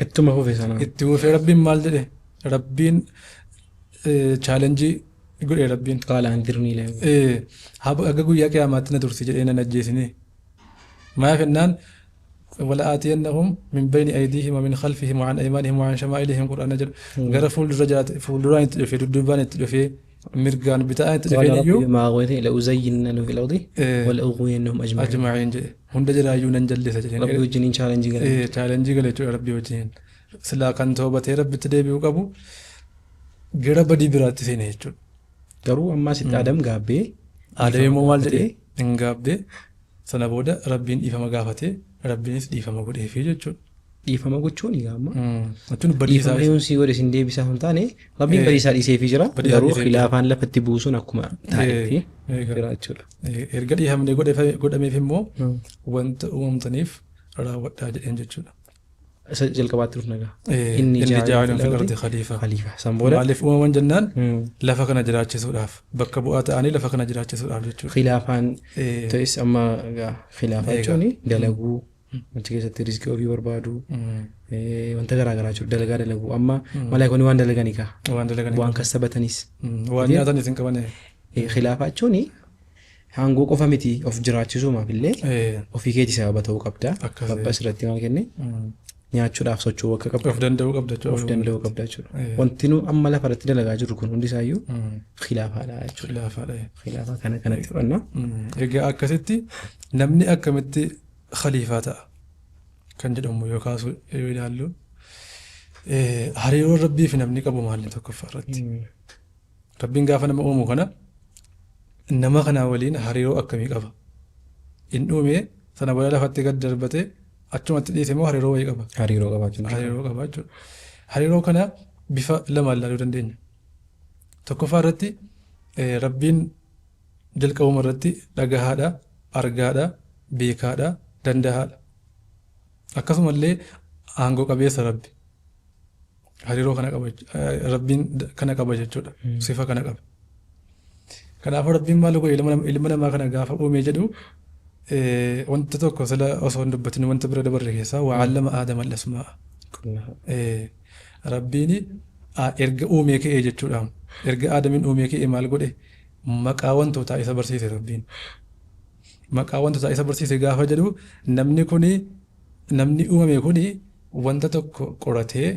Ittuma fufe sana. Itti fufee Rabbiin maal jedhe? Rabbiin chaalenjii godhe Rabbiin. Qaala anzirnii ilaa Haga guyyaa qiyaamaatti na tursi jedhee nan ajjeesine. Maaf jennaan ولآتينهم من بين أيديهم ومن خلفهم وعن أيمانهم وعن شمائلهم قرآن جل غير فولدران يتدفي دبان يتدفي مرقان بتاع يتدفي قال ربي بما أغويتني لأزينن لهم في الأرض ولأغوينهم أجمعين أجمعين هند جرايون نجلس ربي وجنين challenge قال challenge قال ربي وجنين سلا كان توبة ربي تدبي وقبو غير بدي برات سينه يجول garuu ammaa sitti Adam gaabbee Adam immoo maal jedhee hin gaabbee sana booda Rabbiin dhiifama gaafatee Rabbiinis dhiifama godheefii jechuudha. Dhiifama gochuun egaa amma. Jechuun badiisaa. Dhiifama yoon sii godhe sin deebisaa hin taane Rabbiin badiisaa dhiiseefii jira. Garuu khilaafaan lafatti buusuun akkuma taa'etti jira jechuudha. Erga dhiifamni godhameef immoo wanta uumamtaniif raawwadhaa jedheen jechuudha. Isa jalqabaatti dhufna egaa. Inni jaa'ilun fil ardi khaliifa. Khaliifa. San booda. Maaliif uumaman jennaan lafa kana jiraachisuudhaaf bakka bu'aa ta'anii lafa kana jiraachisuudhaaf jechuudha. Khilaafaan ta'es amma egaa khilaafa jechuun dalaguu wanti keessatti riskii ofii barbaadu wanta garaagaraa jechuudha dalagaa dalaguu amma malaayikoonni waan dalaganii kaa. Waan dalaganii. Waan kasabatanis. Waan nyaatanis hin qabane. Khilaafa jechuun aangoo qofa miti of jiraachisuumaaf illee ofii keetii sababa ta'uu qabda. Rabbi asirratti maal kenne nyaachuudhaaf socho'uu akka qabdu. Of danda'uu qabda jechuudha. Of danda'uu qabda jechuudha. Wanti nu amma lafa irratti dalagaa jirru kun hundi isaayyuu khilaafaadha jechuudha. Khilaafaadha. Khilaafa kana kanatti fudhanna. Egaa akkasitti namni akkamitti khaliifaa ta'a kan jedhamu yookaas yoo ilaallu hariiroon Rabbii fi namni qabu maalli tokkoffaa irratti. Rabbiin gaafa nama uumu kana nama kana waliin hariiroo akkamii qaba? Inni uume sana booda lafatti gad darbate achumatti dhiise immoo hariiroo wayii qaba. Hariiroo qabaachuu. Hariiroo qaba jechuudha. Hariiroo kana bifa lamaan ilaaluu dandeenya. Tokkoffaa irratti Rabbiin jalqabuma irratti dhagahaadha, argaadha, beekaadha, danda'aadha. Akkasumallee aangoo qabeessa Rabbi. Hariiroo kana qaba Rabbiin kana qaba jechuudha. Sifa kana qaba. Kanaafuu Rabbiin maal godhe ilma namaa kana gaafa uume jedhu wanta tokko sila osoo hin dubbatin wanta bira dabarre keessaa wa'allama Aadama al-asmaa'a. Rabbiin erga uumee ka'ee jechuudha. Erga Aadamiin uumee ka'ee maal godhe maqaa wantootaa isa barsiise Rabbiin. Maqaa wantootaa isa barsiise gaafa jedhu namni kuni namni uumame kuni wanta tokko qoratee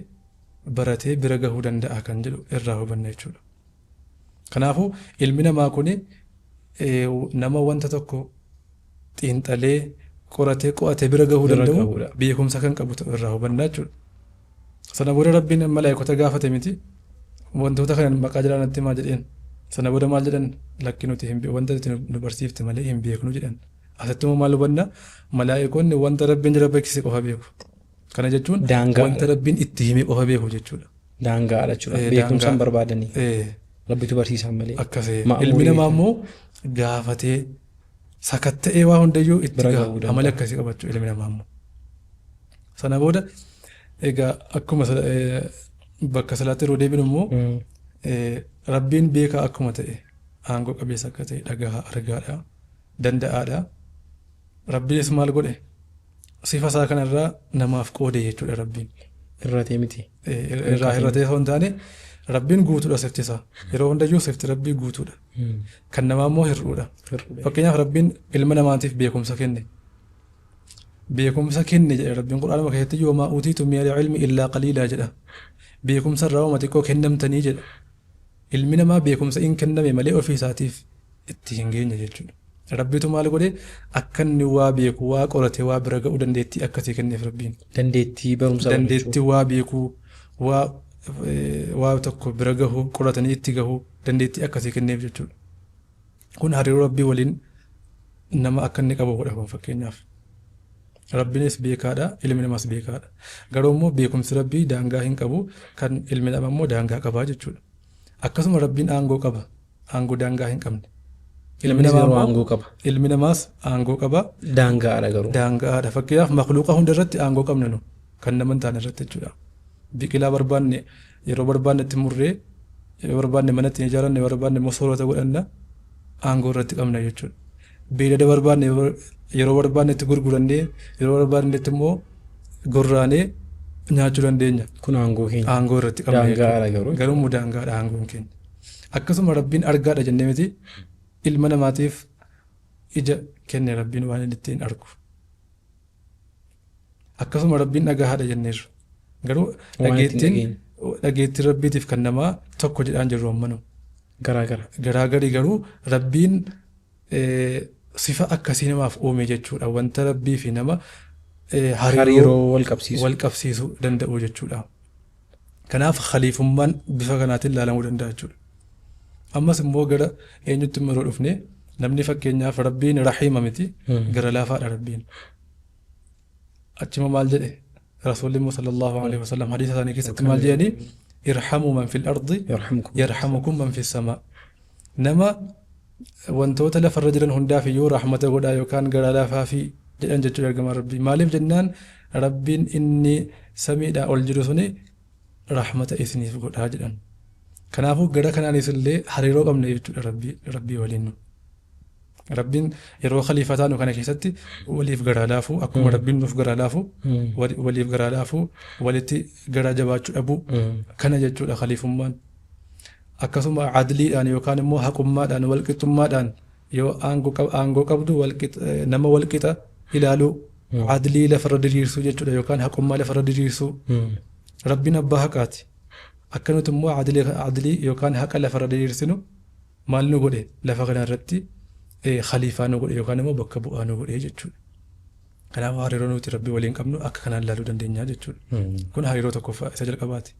baratee bira gahuu danda'a kan jedhu irraa hubanna jechuudha. Kanaafuu ilmi namaa kuni nama wanta tokko xiinxalee qoratee qo'atee bira gahuu Bira danda'u gahuudha. beekumsa kan qabu ta'uu irraa hubannaa jechuudha. Sana booda Rabbiin malaayikota gaafate miti wantoota kana maqaa jalaa natti himaa jedheen. Sana booda maal jedhan lakki nuti hin wanta nuti nu barsiifte malee hin beeknu jedhan. Asitti immoo maal hubanna malaayikonni wanta Rabbiin jala beeksise qofa beeku. Kana jechuun Daangaa. wanta Rabbiin itti hime qofa beeku jechuudha. Daangaadha jechuudha. Daangaa. Beekumsa hin barbaadanii. Rabbitu barsiisan malee. Akkasii. Ma'amurii Ilmi namaa immoo gaafatee sakatta'ee waa hundayyuu itti Bira gaha. gahuu danda'a. Amala akkasii qabachuu ilmi namaa immoo. Sana booda egaa akkuma bakka salaatti yeroo deebinu immoo Rabbiin beekaa akkuma ta'e aangoo qabeessa akka ta'e dhagahaa argaadha danda'aadha. Rabbiinis maal godhe sifa isaa kanarraa namaaf qoode jechuudha Rabbiin. Irratee miti. Irraa hir'atee osoo hin taane Rabbiin guutuudha sifti isaa. Yeroo hundayyuu sifti Rabbii guutuudha. Kan namaa immoo hir'uudha. Fakkeenyaaf Rabbiin ilma namaatiif beekumsa kenne. Beekumsa kenne jedhe Rabbiin Qur'aanuma keessatti yoo maa utiitu minal ilmi illaa qaliilaa jedha. Beekumsa irraa wama xiqqoo kennamtanii jedha. Ilmi namaa beekumsa in kenname malee ofii isaatiif itti hin geenye jechuudha. Rabbitu maal godhe akka inni waa beeku waa qorate waa bira ga'uu dandeettii akkasii kenneef Rabbiin. Dandeettii barumsa Dandeettii waa beekuu waa tokko bira gahuu qoratanii itti gahuu dandeettii akkasii kenneef jechuudha. Kun hariiroo Rabbii waliin nama akka inni qabu godha kun fakkeenyaaf. Rabbiinis beekaadha, ilmi namaas beekaadha. Garuu immoo beekumsi Rabbii daangaa hin qabu, kan ilmi namaa immoo daangaa qabaa jechuudha. Akkasuma Rabbiin aangoo qaba, aangoo daangaa hin qabne. Ilmi Innis namaa garuu immoo aangoo qaba. ilmi namaas aangoo qaba, Daangaadha garuu. daangaadha. Fakkeenyaaf makluuqa hunda irratti aangoo qabna nu kan nama hin taane irratti jechuudha. Biqilaa barbaanne yeroo barbaanne itti murree yeroo barbaanne mana ittiin ijaaranne yeroo barbaanne immoo soorata godhanna aangoo irratti qabna jechuudha. Beeylada barbaanne yeroo barbaanne itti gurgurannee yeroo barbaannetti immoo gorraanee nyaachuu dandeenya. Kun aangoo keenya. Aangoo irratti qabna Daangaadha jechuudha. garuu. Garuu immoo daangaadha aangoon keenya. Akkasuma Rabbiin argaadha jennee miti ilma namaatiif ija kenne Rabbiin waan inni ittiin argu. Akkasuma Rabbiin dhagahaadha jenneerra. Garuu Waan ittiin dhageettiin dhageenyu. dhageettiin Rabbiitiif kan namaa tokko jedhaan jirru ammanuu. Garaagara. Garaagarii garuu Rabbiin sifa akkasii namaaf uume jechuudha. Wanta Rabbii fi nama hariiroo Hariiroo wal qabsiisu. wal qabsiisuu danda'u jechuudha. Kanaaf khaliifummaan bifa kanaatiin ilaalamuu danda'a jechuudha. Ammas immoo gara eenyutti immoo yeroo dhufne namni fakkeenyaaf Rabbiin rahiima miti gara laafaadha Rabbiin. Achima maal jedhe Rasuulli immoo sallallahu alaihi wasallam hadiisa isaanii keessatti maal jedhanii irhamuu man fil ardi Yarhamkum. yarhamukum man fis samaa. Nama wantoota lafarra jiran hundaaf iyyuu rahmata godhaa yookaan gara laafaa fi jedhan jechuudha ergamaan Rabbii. Maaliif jennaan Rabbiin inni samiidhaa ol jiru suni rahmata isiniif godhaa jedhan. Kanaafuu gara kanaanis illee hariiroo qabna jechuudha Rabbii waliin nu. Rabbiin yeroo khaliifaa taanu kana keessatti waliif garaa laafuu akkuma Rabbiin nuuf garaa laafu waliif garaa laafuu walitti garaa jabaachuu dhabuu kana jechuudha khaliifummaan. Akkasuma adliidhaan yookaan immoo haqummaadhaan walqixxummaadhaan yoo aangoo qabdu nama walqixa ilaaluu adlii lafarra diriirsuu jechuudha yookaan haqummaa lafarra diriirsuu. Rabbiin abbaa haqaati. Akka nuti immoo adlii yookaan haqa lafarra diriirsinu maal nu godhe lafa kana irratti khaliifaa nu godhe yookaan immoo bakka bu'aa nu godhe jechuudha. Kanaafuu hariiroo nuti Rabbii waliin qabnu akka kanaan ilaaluu dandeenya jechuudha. Kun hariiroo tokkoffaa isa jalqabaati.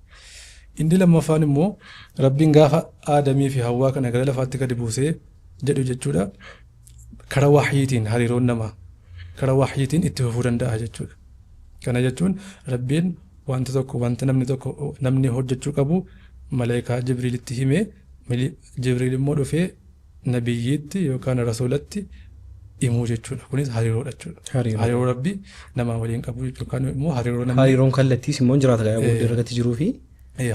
Inni lammaffaan immoo Rabbiin gaafa Aadamii fi Hawwaa kana gara lafaatti gadi buusee jedhu jechuudha. Karaa wahyiitiin hariiroon namaa karaa wahyiitiin itti fufuu danda'a jechuudha. Kana jechuun Rabbiin wanta tokko wanta namni tokko namni hojjechuu qabu malaayikaa Jibriilitti himee Jibriil immoo dhufee nabiyyiitti yookaan rasuulatti himuu jechuudha. Kunis hariiroodha jechuudha. Hariiroo. Hariiroo Rabbii namaa waliin qabu yookaan immoo hariiroo namni Hariiroon kallattiis immoo jiraata gaa booddee irratti jiruu fi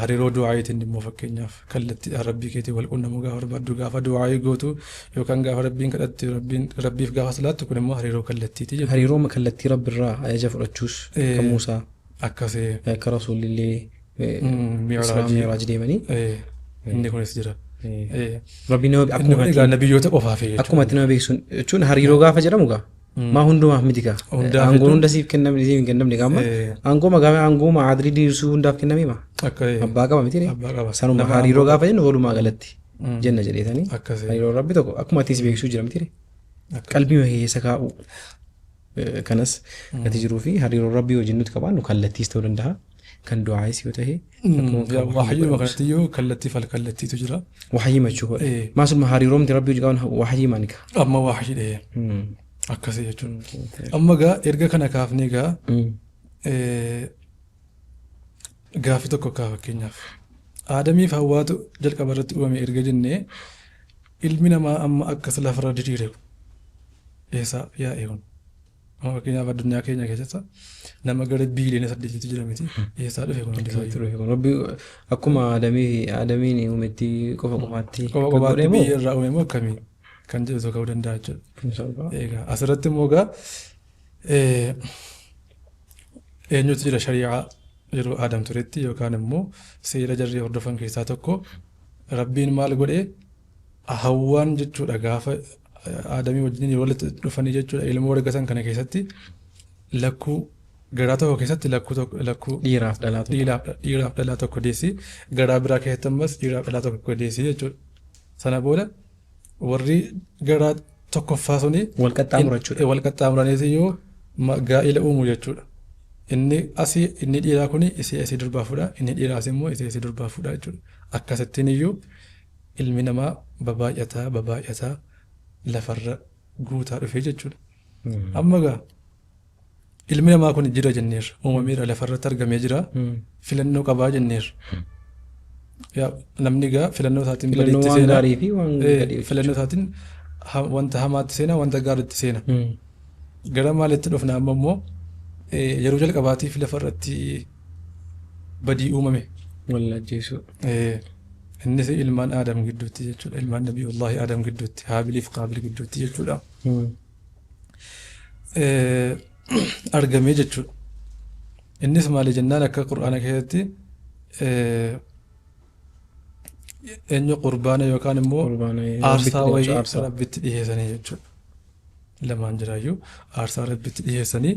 Hariiroo du'aayitiin immoo fakkeenyaaf kallattiidhaan Rabbii keetii wal quunnamuu gaafa barbaaddu gaafa du'aayii gootu yookaan gaafa Rabbiin kadhattu Rabbiif gaafa salaattu kun immoo hariiroo kallattiiti jechuudha. Hariiroo kallattii Rabbiirraa ajaja fudhachuus akka Muusaa Akkasii. akka Rasuulillee Mi'raajii. Israa Mi'raaj deemanii. Inni kunis jira. Rabbiin nama Inni akkuma kun egaa nabiyyoota qofaaf jechuudha. Akkuma itti nama beeksisuun jechuun hariiroo gaafa jedhamu gaa maa hundumaaf miti gaa. Hundaaf Aangoon jechuun- hunda siif kennamne siif hin kennamne gaa amma aangoo magaa aangoo adilii diriirsuu hundaaf kenname ma Akka abbaa qaba miti abbaa qaba. Sanuma Nama hariiroo gaafa jennu walumaa galatti. Jenna jedheetanii. Akkasii. Hariiroon rabbi tokko akkuma atiis beeksisuu jira miti qalbii keessa kaa'u kanas gati jiruu fi hariiroon rabbii wajjin nuti qabaannu kallattiis ta'uu danda'a. Kan du'aayis yoo ta'e akkuma Wahayyuma kanattiyyuu kallattii fal kallattiitu jira. Wahayyii machuu godhe. Maasuma hariiroomti rabbii wajjin qabaannu wahayyii maanika. Amma wahayyii dhee akkasii jechuudha. Amma gaa erga kana kaafnee gaa gaaffii tokko kaa fakkeenyaaf. Aadamiif Hawwaatu jalqaba irratti uumame erga jennee ilmi namaa amma akkas lafarra diriire eessa yaa'e kun? Amma fakkeenyaaf addunyaa keenya keessatti nama gara biiliyoona 8tu jira miti, eessaa dhufe kun hundi isaayyuu? Rabbi akkuma Aadamiin uumetti qofa qofaatti Qofa qofaatti biyya irraa uume moo akkamii kan jedhu tokko ta'uu danda'a jechuudha. Egaa asirratti immoo egaa eenyutu jira shari'aa yeroo Aadam turetti yookaan immoo seera jarri hordofan keessaa tokko Rabbiin maal godhee Hawwaan jechuudha gaafa Aadamii wajjin yeroo walitti dhufanii jechuudha ilmoo argatan kana keessatti lakkuu garaa tokko keessatti lakkuu tokko lakkuu Dhiiraaf dhalaa tokko. Dhiiraaf dhalaa tokko deessi, garaa biraa keessatti ammas dhiiraaf dhalaa tokko deessi jechuudha. Sana booda warri garaa tokkoffaa suni Wal qaxxaamura jechuudha. Wal qaxxaamuraniis iyyuu gaa'ila uumu jechuudha. Inni asii inni dhiiraa kuni isee asii durbaa fuudha, inni dhiiraas immoo isee asii durbaa fuudha jechuudha. Akkasittiin iyyuu ilmi namaa babaay'ataa babaay'ataa lafarra guutaa dhufee jechuudha. Amma egaa ilmi namaa kun jira jenneerra, uumameera, lafarratti argamee jira, filannoo qabaa jenneerra. Yaa namni egaa filannoo isaatiin Filannoo badiitti waan seenaa. gaarii fi waan gadhee. Filannoo isaatiin wanta hamaatti seenaa, wanta gaariitti seena. Gara maalitti dhufna amma immoo yeroo jalqabaatiif lafarratti badii uumame. Wal ajjeesuu. Innis ilmaan Aadam gidduutti jechuudha. Ilmaan Nabiyullahi Aadam gidduutti, Haabiliif Qaabil gidduutti jechuudha. Argamee jechuudha. Innis maali jennaan akka Qur'aana keessatti eenyu qurbaana yookaan immoo Qurbaana aarsaa Rabbitti wayii aarsaa. Rabbitti dhiyeessanii jechuudha. Lamaan jiraayyuu aarsaa Rabbitti dhiyeessanii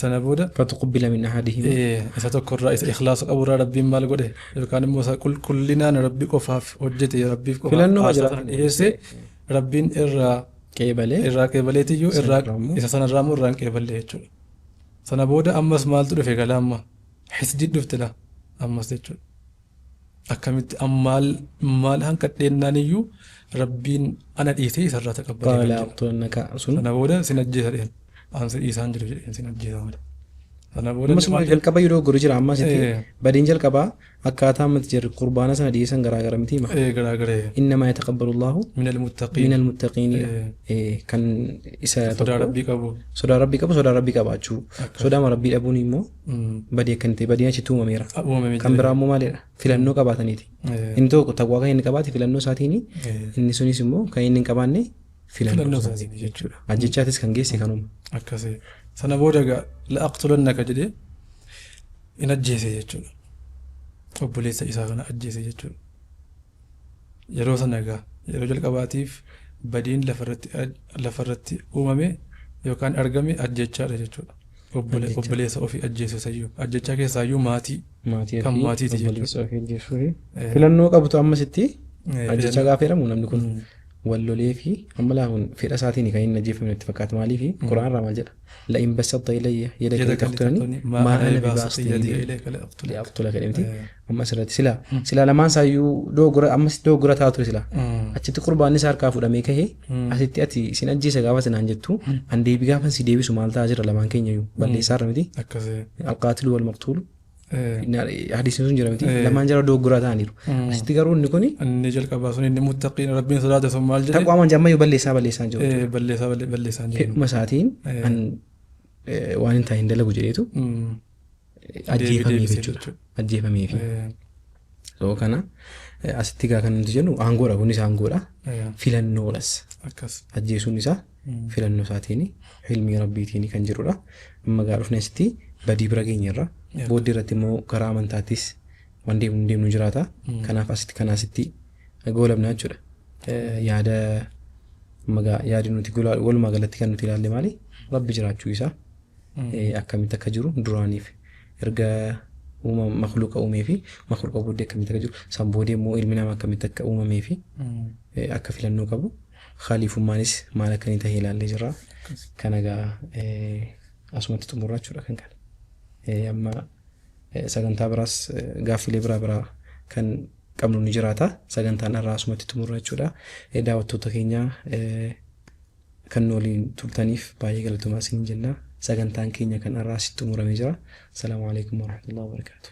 sana booda فتقبل من أحدهما isa tokkorraa isa ikhlaasa qaburraa Rabbiin maal godhe yookaan immoo isa qulqullinaan Rabbi qofaaf hojjete Rabbiif qofaaf Filannoo aarsaa jira. sana dhiyeesse Rabbiin irraa qeebalee irraa qeebaleetiyyuu irraa Sanarraa immoo- isa sanarraa immoo irraa hin qeeballe jechuudha. Sana booda ammas maaltu dhufe gala amma hisdii dhufte la ammas jechuudha. Akkamitti maal maal hanqadheennaan iyyuu Rabbiin ana dhiisee isarraa taqabbalee قال kan jedhu. أقتلنك sun Sana booda sin ajjeesa dheen. An si dhiisaan jiru jedheen sin ajjeesa malee. Sana booda Ammas inni maal jalqaba yeroo godhu jira ammas itti badiin jalqabaa akkaataa ammatti jirru qurbaana sana dhiyeessan garaagara miti hima. Garaagara إنما يتقبل الله من المتقين من المتقين kan isa sodaa tokko Rabbii qabu. Sodaa Rabbii qabu, sodaa Rabbii qabaachuu, sodaa Rabbii dhabuun immoo badii akka hin ta'e badiin achitti uumameera. Uumamee Kan jira. biraa immoo maalidha? Filannoo qabaataniiti. Inni tokko taqwaa kan inni qabaate filannoo isaatiini, inni sunis immoo kan inni hin qabaanne filannoo Filannoo isaatiin isaatiin jechuudha. Ajjechaatis kan geesse kanuma. Akkasii. Sana booda egaa لأقتلنك jedhee in ajjeese jechuudha. Obboleessa isaa kana ajjeese jechuudha. Yeroo sana egaa yeroo jalqabaatiif badiin lafarratti uumame yookaan argame ajjechaadha jechuudha. Ajjechaa. Obboleessa ofii ajjeesu isayyuu. Ajjechaa keessaayyuu maatii. Maatii Kan ofii maatiiti jechuudha. obboleessa ofii ajjeesuu fi filannoo qabutu ammasitti ajjechaa gaafa jedhamu namni kun wal lolee fi amma laa kun fedha isaatiin kan inni ajjeefame natti fakkaata. Maaliif Qura'aan irraa maal jedha? لئن بسطت إلي يدك يدك لتقتلني لتقتلني ما ما أنا أنا بباسط بباسط يدي يدي إليك لأقتلك. لأقتلك jedhamti. Amma asirratti silaa lamaan isaayyuu doogora ammas doogora ta'a ture silaa. Achitti qurbaanni isaa harkaa fuudhamee kahee asitti ati sin ajjeesa gaafa sinaan jettu an deebii gaafa si deebisu maal ta'aa jira lamaan keenya iyyuu balleessaa irra miti. Akkasii. القاتل والمقتول hadiisni sun jira miti lamaan jara doogora ta'aniiru. Asitti garuu inni kuni Inni jalqabaa sun inni muttaqiin Rabbiin sodaate sun maal jedhe? Taqwaa man ammayyuu balleessaa balleessaa jiru. Balleessaa balleessaan jiru. Fedhuma isaatiin an waan hin taane hin dalagu jedheetu ajjeefameef deebisee jechuudha. jechuudha. Ajjeefameefi. So kana asitti egaa kan nuti jennu aangoodha, kunis aangoodha. Filannoodhas. Akkas. Ajjeesuun isaa filannoo isaatiin ilmii rabbiitiin kan jirudha. Amma gaa dhufne asitti badii bira geenyerra. Booddee irratti immoo karaa amantaattis waan deemnu deemnu jiraata. Kanaaf asitti kana asitti goolabna jechuudha. Yaada amma gaa yaadi nuti walumaa galatti kan nuti ilaalle maali? Rabbi jiraachuu isaa akkamitti akka jiru duraaniif erga uumama makluuqa uumee fi makluuqa booddee akkamitti akka jiru san booddee immoo ilmi namaa akkamitti akka uumamee fi akka filannoo qabu khaliifummaanis maal akka inni ta'e ilaallee jirra. Kana egaa asumatti xumurra jechuudha kan kana. Amma sagantaa biraas gaaffilee biraa biraa kan qabnu ni jiraata. Sagantaan har'aa asumatti xumurra jechuudha. Daawwattoota keenya kan nu waliin turtaniif baay'ee galatoomaa isiniin jenna. Sagantaan keenya kan har'aa asitti xumuramee jira. Salaamu alaikum warahmatullahi wabarakatuh.